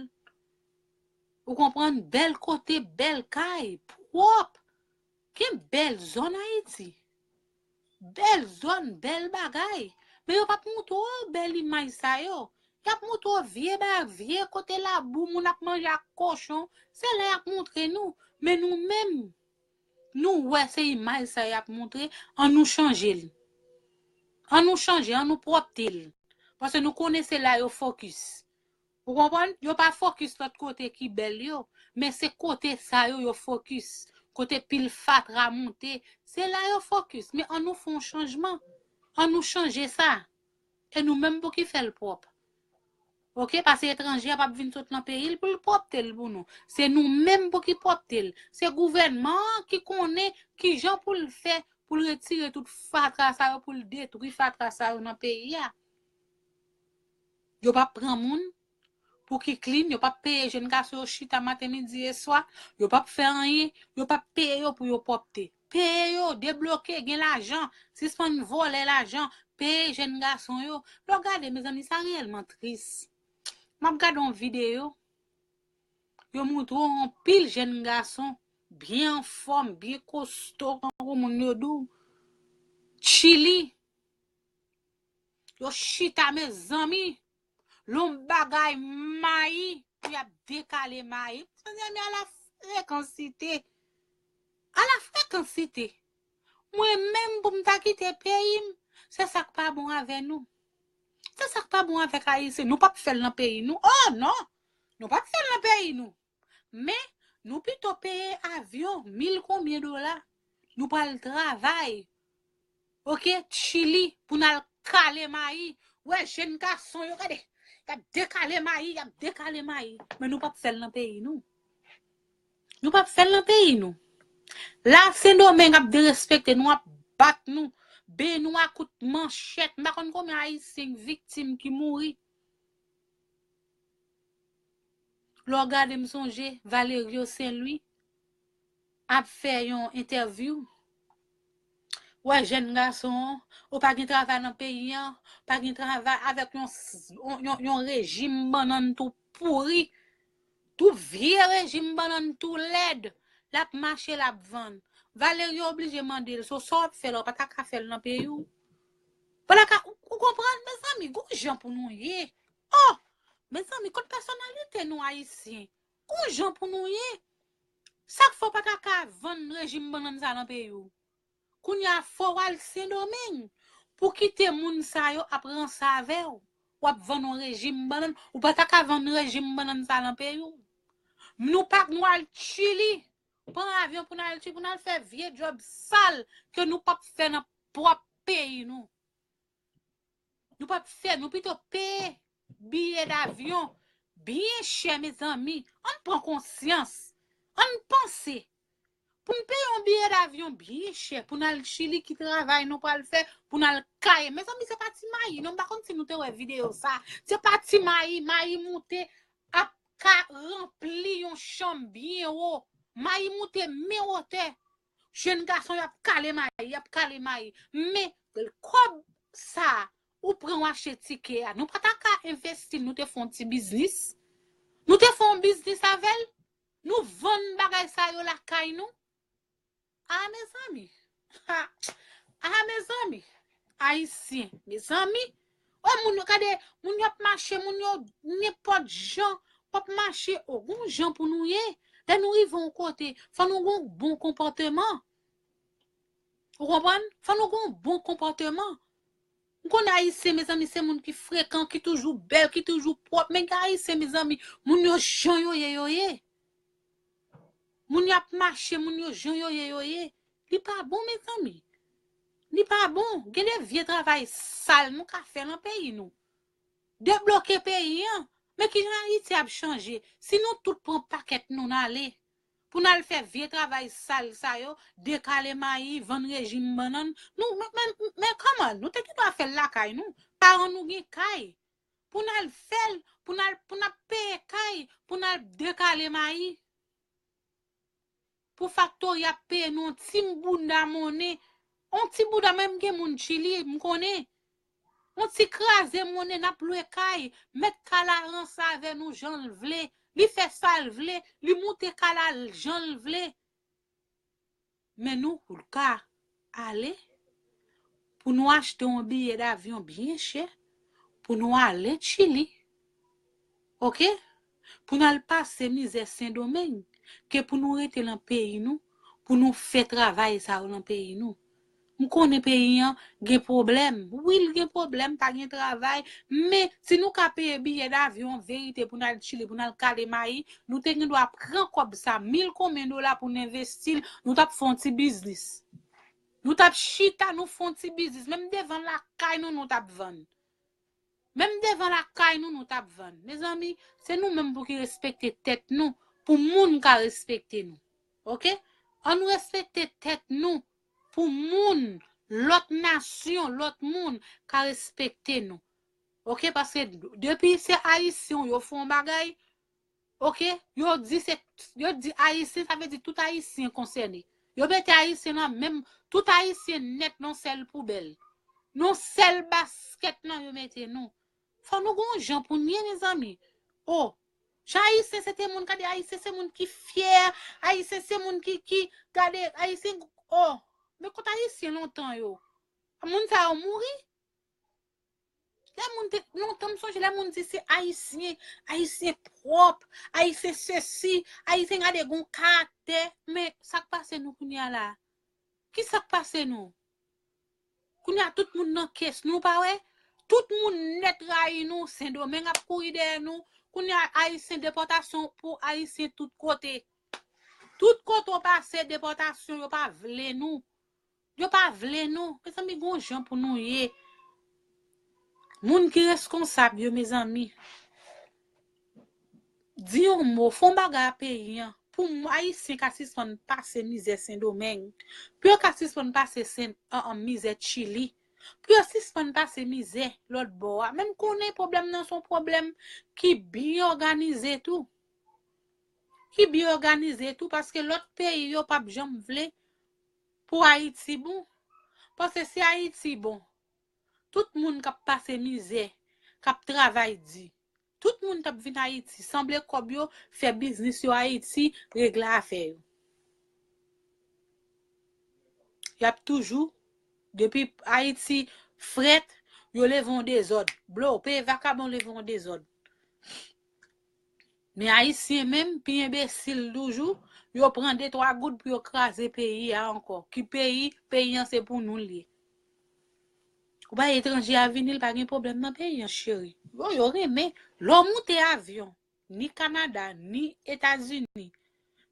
ou konprann, bèl kote, bèl kay, pwòp. Gen bèl zòn Ayiti. Bèl zòn, bèl bagay. Men yo p ap montre w bèl imaj sa yo. Y ap montre w vye ba, vye kote labou, moun ap manje ak kochon. Se la y ap montre nou. Men nou menm, nou wè se imaj sa y ap montre, ann nou chanje l. Ann nou chanje, ann nou pwòpte l. Paske nou konnen se la yo fokis. Ou konprann? Yo pa fokis lòt kote ki bèl yo, men se kote sa yo yo fokis. Kote pil fatra monte, se la yo fokis. Men ann nou fè yon chanjman. Ann nou chanje sa. E nou menm pou ki fè l pwòp. Oke, paske etranje a p ap vin sot nan peyi l pou l pwòpte l pou nou. Se nou menm pou ki pwòpte l. Se gouvènman an ki konnen kijan pou l fè pou l retire tout fatra sa yo, pou l detwi fatra sa yo nan peyi a. Yo p ap pran moun pou ki clean, yo p ap peye jèn gason yo chita maten, midi e swa, yo p ap fè anyen, yo p ap peye yo pou yo pwòpte. Peye yo, debloke, gen lajan, sispann vòlè lajan, peye jèn gason yo. Lè w gade, mezanmi, sa reyèlman tris. M ap gade yon videyo, yo montre w anpil jèn gason byen anfòm, byen kosto, tankou moun yo di w. Chili, yo chita, mezanmi, lon bagay mayi, pou y ap dekale mayi. Mezanmi, ala frekansite. Ala frekansite. Mwen menm pou m ta kite peyi m, se sa k pa bon avè nou. Se sa k pa bon avèk Ayisyen. Nou p ap fè l nan peyi nou. Oh non! Nou p ap fè l nan peyi nou. Men, nou pito peye avyon mil konbyen dola. Nou pral travay. Oke, Chili, pou n al kale mayi. Wè, jèn gason yo, gade. Y ap dekale mayi, y ap dekale mayi. Men nou p ap fè l nan peyi nou. Nou p ap fè l nan peyi nou. La, Sendomeng ap derespekte nou, ap bat nou, benyen nou a kout manchèt. M pa konn konbyen Ayisyen k viktim, ki mouri. Lè w gade, m sonje Valerio Saint Louis ap fè yon entèvyou. Wè, jèn gason, ou pa gen travay nan peyi an, pa gen travay avèk yon, yon, yon, yon rejim bannann tou pouri, tou vye rejim bannann tou lèd, l ap mache, l ap vann. Valerio oblije mande l, so sa w ap fè la, ou pa ta ka fè l nan peyi w? Ou pa ta ka, ou, ou konprann, mezanmi, gon jan pou nou ye. Oh! Mezanmi, kot pèsonalite nou Ayisyen? Gon jan pou nou ye. Sa k fè w pa ta ka vann rejim bannann sa nan peyi w? Kounye a, fò w al Sendomeng pou kite moun sa yo ap ranse avè w. W ap vann yon rejim bannann, ou pa ta ka vann rejim bannann sa nan peyi w. Nou pa, nou al Chili, pran avyon pou n al Chili, pou n al fè vye djòb sal ke nou p ap fè nan pwòp peyi nou. Nou p ap fè, nou pito peye biye davyon byen chè, mezanmi. Ann pran konsyans. Ann panse. Pou n peye yon biye davyon byen chè, pou n al Chili, ki travay nou pral fè, pou n al kale. Mezanmi, se pa ti mayi, non, m pa konn si nou te wè videyo sa. Se pa ti mayi, mayi moute, ap ka ranpli yon chanm byen wo. Mayi moute men wotè. Jèn gason yo ap kale mayi, y ap kale mayi. Men, kòb sa, ou pran w achte tikè a. Nou pa ta ka envesti l, nou te fè yon ti biznis. Nou te fè yon biznis avè l. Nou vann bagay sa yo lakay nou. A, mezanmi. Ha. A, mezanmi. Ayisyen, mezanmi. Wè, moun yo, gade, moun yo ap mache, moun yo nenpòt jan, w ap mache, o, gon jan pou nou ye. Lè nou rive yon kote, fò nou gon bon konpòteman. Ou konprann? Fò nou gon bon konpòteman. M konnen Ayisyen, mezanmi, se moun ki frekan, ki toujou bèl, ki toujou pwòp. Men gen Ayisyen, mezanmi, moun yo jan yo ye, yo ye. Moun yo ap mache, moun yo jan yo ye, yo ye. Li pa bon, mezanmi. Li pa bon. Gen de vye travay sal nou ka fè nan peyi nou. Debloke peyi an. Men kijan Ayiti ap chanje? Si nou tout pran pakèt nou n ale, pou n al fè vye travay sal sa yo, dekale mayi, vann rejim bannann, nou, men, men, men kòman? Nou te gen dwa fè l lakay nou. Paran nou gen kay. Pou n al fè l, pou n al, pou n ap peye kay, pou n al dekale mayi. Pou faktori ap peye nou yon ti bouda monnen. Yon ti bouda, menm gen moun Chili, m konnen. Yon ti kraze monnen, n ap lwe kay. Mèt kay la ranse avè nou jan l vle. Li fè sa l vle. Li moute kay la jan l vle. Men nou, ou ka ale. pou nou achte yon biyè davyon byen chè, pou nou ale Chili, oke? Pou n al pase mizè Sendomeng, ke pou nou rete nan peyi nou, pou nou fè travay sa yo nan peyi nou. M konnen peyi an gen pwoblèm. Wi, l gen pwoblèm, pa gen travay. Men, si nou ka peye biyè davyon, verite, pou n al Chili, pou n al kale mayi, nou te gen dwa pran kòb sa, mil konbyen dola pou n envesti l, nou t ap fè yon ti biznis. Nou t ap chita, nou fè yon ti biznis. Menm devan lakay nou, nou t ap vann. Menm devan lakay nou, nou t ap vann. Mezanmi, se nou menm pou ki respekte tèt nou, pou moun ka respekte nou. Oke? Ann respekte tèt nou, pou moun, lòt nasyon, lòt moun ka respekte nou. Oke? Paske depi se Ayisyen, yo fè yon bagay, oke? Yo di se, yo di Ayisyen, sa vle di tout Ayisyen konsène. Yo mete Ayisyen nan menm, tout Ayisyen nèt nan sèl poubèl. Nan sèl baskèt nan yo mete nou. Fò nou gon jan pou n ye, mezanmi. O, jan Ayisyen se te moun, gade, Ayisyen se moun ki fyè, Ayisyen se moun ki, ki, gade, Ayisyen, o, men kot Ayisyen lontan yo? Moun sa yo mouri? Lè moun te, lontan m sonje lè moun di se Ayisyen, Ayisyen pwòp, Ayisyen sesi, Ayisyen gade gon karaktè, men sa k pase nou kounye a la? Ki sa k pase nou? Kounye a tout moun nan kes nou, pa wè? Tout moun nèt rayi nou, Sendomeng ap kouri dèyè nou. Kounye a Ayisyen, depòtasyon pou Ayisyen tout kote. Tout kote w pase, depòtasyon, yo pa vle nou. Yo pa vle nou. Mezanmi, gon jan pou nou ye. Moun ki reskonsab yo, mezanmi, di yon mo, fè yon bagay a peyi an. Pou m, Ayisyen ka sispann pase mizè Sendomeng. Pou yo ka sispann pase Sen, an, an, mizè Chili. Pou yo sispann pase mizè lòt bò a. Men m konnen pwoblèm nan se yon pwoblèm ki byen òganize tou. Ki byen òganize tou, paske lòt peyi yo p ap janm vle pou Ayiti bon. Paske si Ayiti bon, tout moun k ap pase mizè, k ap travay di, tout moun t ap vin Ayiti, sanble kòb yo, fè biznis yo Ayiti, regle afè yo. Y ap toujou, depi Ayiti frèt, yo leve yon dezòd. Blo, peye vakabon leve yon dezòd. Men Ayisyen menm, pi enbesil toujou, yo pran de twa goud pou yo kraze peyi a ankò. Ki peyi? Peyi an se pou nou l ye. Ou bay etranje a vini, l pa gen pwoblèm nan peyi an, cheri. Yo, yo renmen. Lè w moute avyon, ni Kanada, ni Etazini,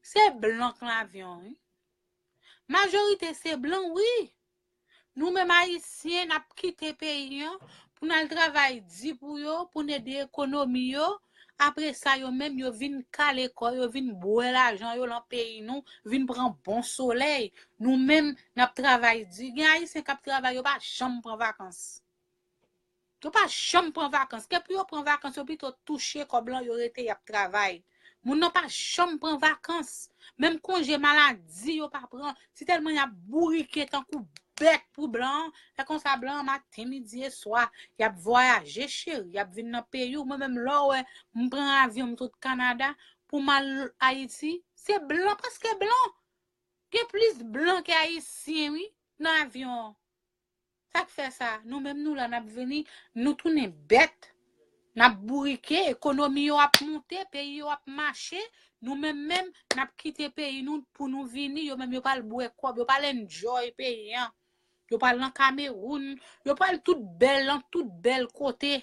se blan k nan avyon an, wi. Majorite se blan, wi. Nou menm Ayisyen, n ap kite peyi an pou n al travay di pou yo, pou n ede ekonomi yo. Apre sa, yo menm, yo vin kale kò yo, vin bwè lajan yo nan peyi nou, vin pran bon solèy. Nou menm, n ap travay di. Gen Ayisyen k ap travay, yo pa janm pran vakans. Yo pa janm pran vakans. Ke pou yo pran vakans, yo pito touche kòb lan, yo rete, y ap travay. Moun nan pa janm pran vakans. Menm konje maladi, yo pa pran. Si tèlman y ap bourike tankou bèt pou blan an, lè konsa blan an, maten, midi e swa, y ap vwayaje, cheri, y ap vin nan peyi w. Mwen menm, lè w wè m pran avyon, m sot Kanada pou m al Ayiti, se blan, prèske blan. Gen plis blan ke Ayisyen, wi, nan avyon an. Sa k fè sa? Nou menm nou la, n ap vini, nou tounen bèt. N ap bourike, ekonomi yo ap moute, peyi yo ap mache. Nou menm menm, n ap kite peyi nou pou nou vini. Yo menm yo pral bwè kòb, yo pral enjoy peyi an. Yo pral nan Kamewoun, yo pral tout bèl, nan tout bèl kote.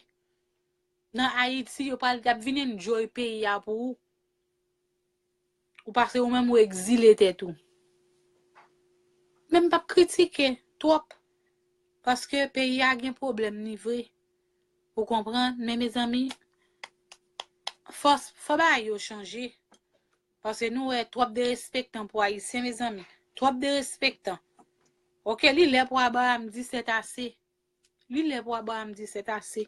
Nan Ayiti, yo pral, y ap vin enjoy peyi a pou ou. Ou pase ou menm ou egzile tèt ou. Men m p ap kritike twòp. Paske peyi a gen pwoblèm, ni vre. Ou konprann? Men mezanmi, fò, fò bagay yo chanje. Paske nou wè twòp derespektan pou Ayisyen, mezanmi. Twòp derespektan. Oke, li lè pou Abraham di sètase. Li lè pou Abraham di sètase.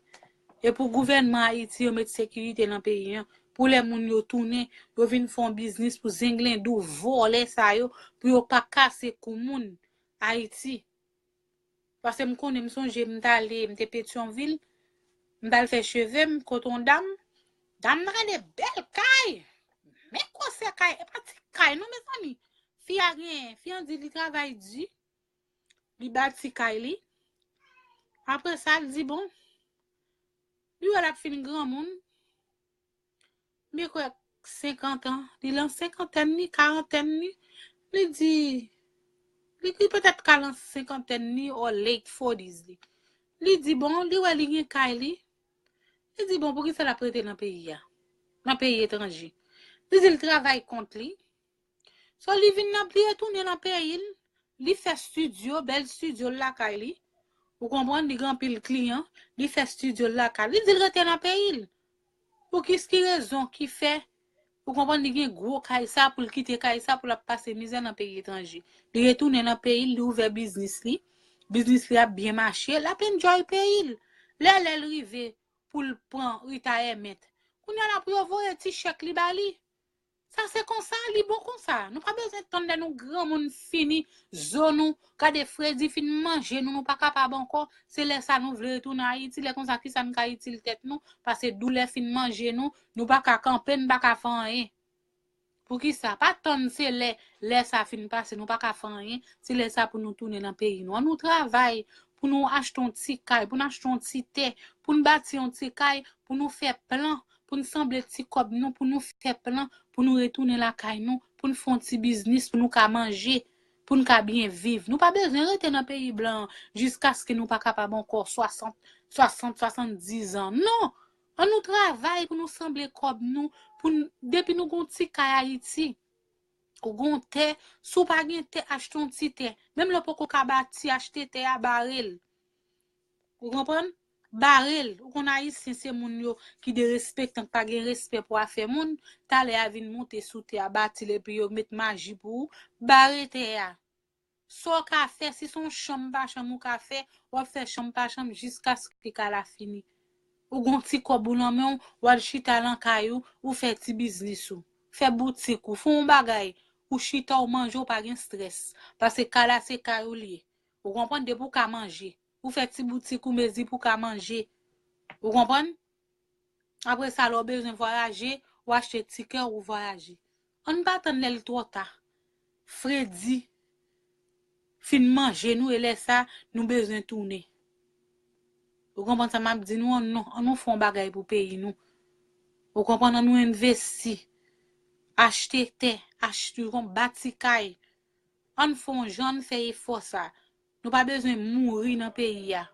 E pou gouvènman Ayiti yo met sekirite nan peyi an. Pou lè moun yo tounen, yo vin fè yon biznis pou zenglendou, vòlè sa yo, pou yo pa kase kou moun Ayiti. Paske m konnen, m sonje m t ale, m te Petyonvil, m t al fè cheve m kot yon dam. Dam nan gen de bèl kay. Men gwosè kay, e pa ti kay non, mezanmi. Fi a gen, fi an di li travay di. Li bati kay li. Apre sa, l di, bon, li wè l ap fin granmoun. Li kwè senkant an, li lan senkantèn li, karantèn li. Li di, li, li petèt ka lan senkantèn li or late forties li. Li di, bon, li wè li gen kay li. Li di, bon, poukisa l ap rete nan peyi a? Nan peyi etranje. Li di l travay kont li. So, li vin nan, li retounen nan peyi l. Li fè estidyo, bèl estidyo l lakay li. Ou konprann, li gen anpil kliyan. Li fè estidyo l lakay li. Li di l rete nan peyi l. Pou ki, ki rezon ki fè, ou konprann, li gen gwo kay sa, pou l kite kay sa, pou l ap pase mizè nan peyi etranje. Li retounen nan peyi l, li ouvè biznis li. Biznis li ap byen mache, l ap enjoy peyi l. Lè, lè l rive pou l pran retayèman, kounye a la pou yo voye ti chèk li ba li. Sa se konsa, li bon konsa. Nou pa bezwen tann lè nou granmoun fini, zo nou, gade fredi fin manje nou, nou pa kapab ankò. Se lè sa nou vle retounen Ayiti, lè konsa kisa n ka itil tèt nou, paske doulè fin manje nou, nou pa ka kanpe, n pa ka fè anyen. Poukisa? Pa tann se lè, lè sa fin pase, nou pa ka fè anyen, se lè sa pou nou tounen nan peyi nou. An nou travay, pou nou achte yon ti kay, pou nou achte yon ti tè, pou nou bati yon ti kay, pou nou fè plan, pou nou sanble ti kòb nou, pou nou fè plan, pou nou retounen lakay nou, pou nou fè yon ti biznis, pou nou ka manje, pou nou ka byen viv. Nou pa bezwen rete nan peyi blan an jiskaske nou pa kapab ankò swasant, swasant, swasanndiz an. Non! An nou travay pou nou sanble kòb nou, pou n, depi nou gon ti kay Ayiti, ou gon tè, si w pa gen tè, achte yon ti tè. Menm lè w poko ka bati, achte tè a, bare l. Ou konprann? Bare l. Ou konn Ayisyen se moun yo ki derespektan, ki pa gen respè pou afè moun. Talè a vin monte sou tè a, bati l epi yo met maji pou ou. Bare tè a. Sa w ka fè, si se yon chanm pa chanm ou ka fè, w ap fè chanm pa chanm jiskaske kay la fini. Ou gon ti kòb ou nan men w, w al chita lan kay ou, ou fè ti biznis ou. Fè boutik ou, fè yon bagay. Ou chita, w manje, w pa gen strès. Paske kay la se kay ou l ye. Ou konprann? Depi w ka manje. Ou fè ti boutik ou mezi pou w ka manje. Ou konprann? Apre sa, lè w bezwen vwayaje, w achte tikè, ou vwayaje. Ann pa tann lè l twò ta. Fredi fin manje nou, e lè sa, nou bezwen tounen. Ou konprann sa m ap di nou an? Non, ann nou fè yon bagay pou peyi nou. Ou konprann? Ann nou envesti. Achte tè, achte, bati kay. Ann fè yon jan, ann fè efò sa. Nou pa bezwen mouri nan peyi a.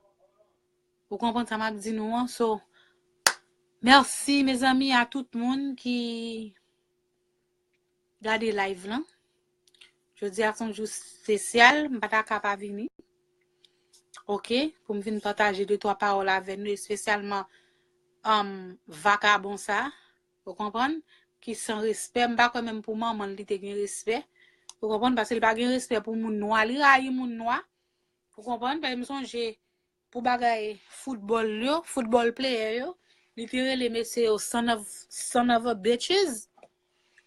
Ou konprann sa m ap di nou an? So, mèsi, mezanmi, a tout moun ki gade live lan. Jodi a se yon jou espesyal, m pa ta ka pa vini. Oke, pou m vin pataje de twa pawòl avè nou, espesyalman, um, vakabon sa. Ou konprann? Ki san respè. M pa kwè menm pou manman l, li te gen respè. Ou konprann? Paske li pa gen respè pou moun nwa. Li rayi moun nwa. Ou konprann? Paske m sonje pou bagay foutbòl yo, football player yo, li te rele mesye yo son of, son of a bitches.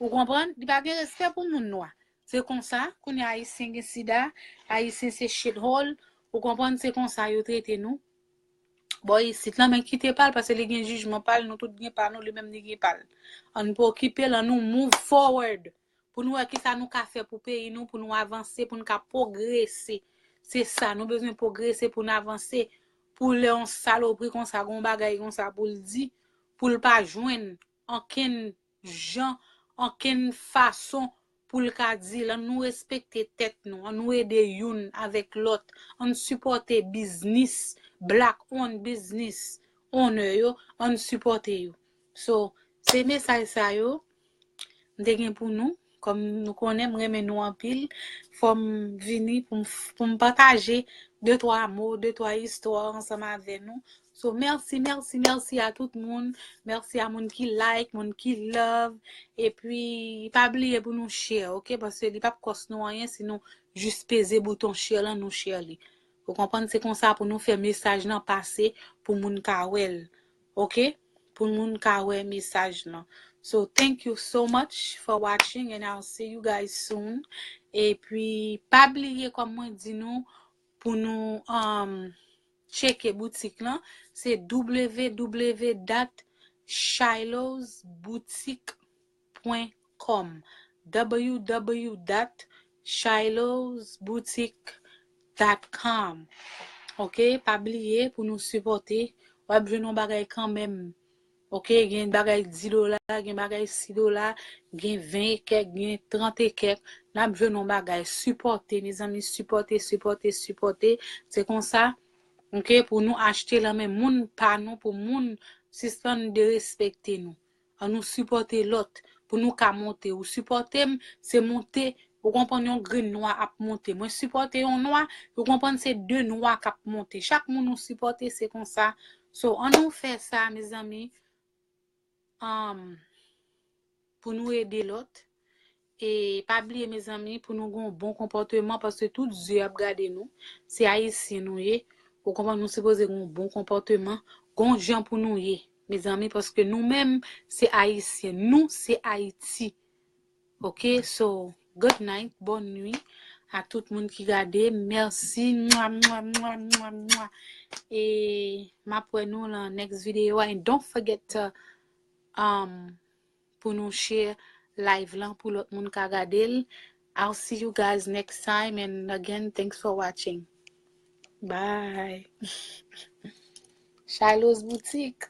Ou konprann? Li pa gen respè pou moun nwa. Se konsa, kounye a Ayisyen gen sida, Ayisyen se shithole. Ou konprann? Se konsa yo trete nou. Bò isit lan, men kite pa l, paske li gen jijman pa l, nou tout gen pa nou, li menm li gen pa l. Ann pa okipe l, ann nou move forward. Pou nou wè kisa nou ka fè pou peyi nou, pou nou avanse, pou nou ka pwogrese. Se sa, nou bezwen pwogrese pou n avanse. Pou lè yon salopri konsa, gon bagay konsa pou l di, pou l pa jwenn ankenn jan, ankenn fason pou l ka di l, ann nou respekte tèt nou, ann nou ede youn avèk lòt, ann sipòte biznis black owned business owner yo, ann sipòte yo. So, se mesaj sa yo m te gen pou nou. Kòm nou konnen, m renmen nou anpil. Fò m vini pou m, pou m pataje de twa mo, de twa istwa ansanm avè nou. So, mèsi, mèsi, mèsi a tout moun. Mèsi a moun ki like, moun ki love. Epi, pa bliye pou nou share, oke? Paske li p ap kòs nou anyen si nou jis peze bouton share lan, nou share li. Ou konprann? Se konsa pou nou fè mesaj lan pase, pou moun ka wè l. Oke? Pou moun ka wè mesaj lan. So, thank you so much for watching and I'll see you guys soon. Epi, pa bliye, kòm mwen di nou, pou nou, um, tcheke boutik lan, se w w w dot shilohs boutique pwen kòm. W w w dot shilohs boutique dot com. Ok, pa bliye pou nou sipòte. W ap jwenn yon bagay kanmenm. Ok, gen bagay dis dola, gen bagay sis dola, gen ven e kèk, gen trant e kèk. N ap jwenn yon bagay. Sipòte, mezanmi, sipòte, sipòte, sipòte. Se konsa, ok, pou nou achte lan men moun pa nou, pou moun sispann derespekte nou. An nou sipòte lòt pou nou ka monte. Ou sipòte m, se monte. Ou konprann, yon grenn nwa ap monte. Mwen sipòte yon nwa, ou konprann, se de nwa k ap monte. Chak moun ou sipòte, se konsa. So, an nou fè sa, mezanmi, um, pou nou ede lòt. E pa bliye, mezanmi, pou nou gen yon bon konpòteman, paske tout zye ap gade nou. Se Ayisyen nou ye. Ou konprann, nou sipoze gen yon bon konpòteman. Gen yon jan pou nou ye, mezanmi, paske nou menm, se Ayisyen. Nou, se Ayiti. Ok, so, good night, bonne nuit a tout moun ki gade. Mèsi. Mwa, mwa, mwa, mwa, mwa. E m ap wè nou lan next video. And don't forget to, um, pou nou share live lan pou lòt moun ka gade l. I'll see you guys next time, and again, thanks for watching. Bye. Shiloh's Boutique.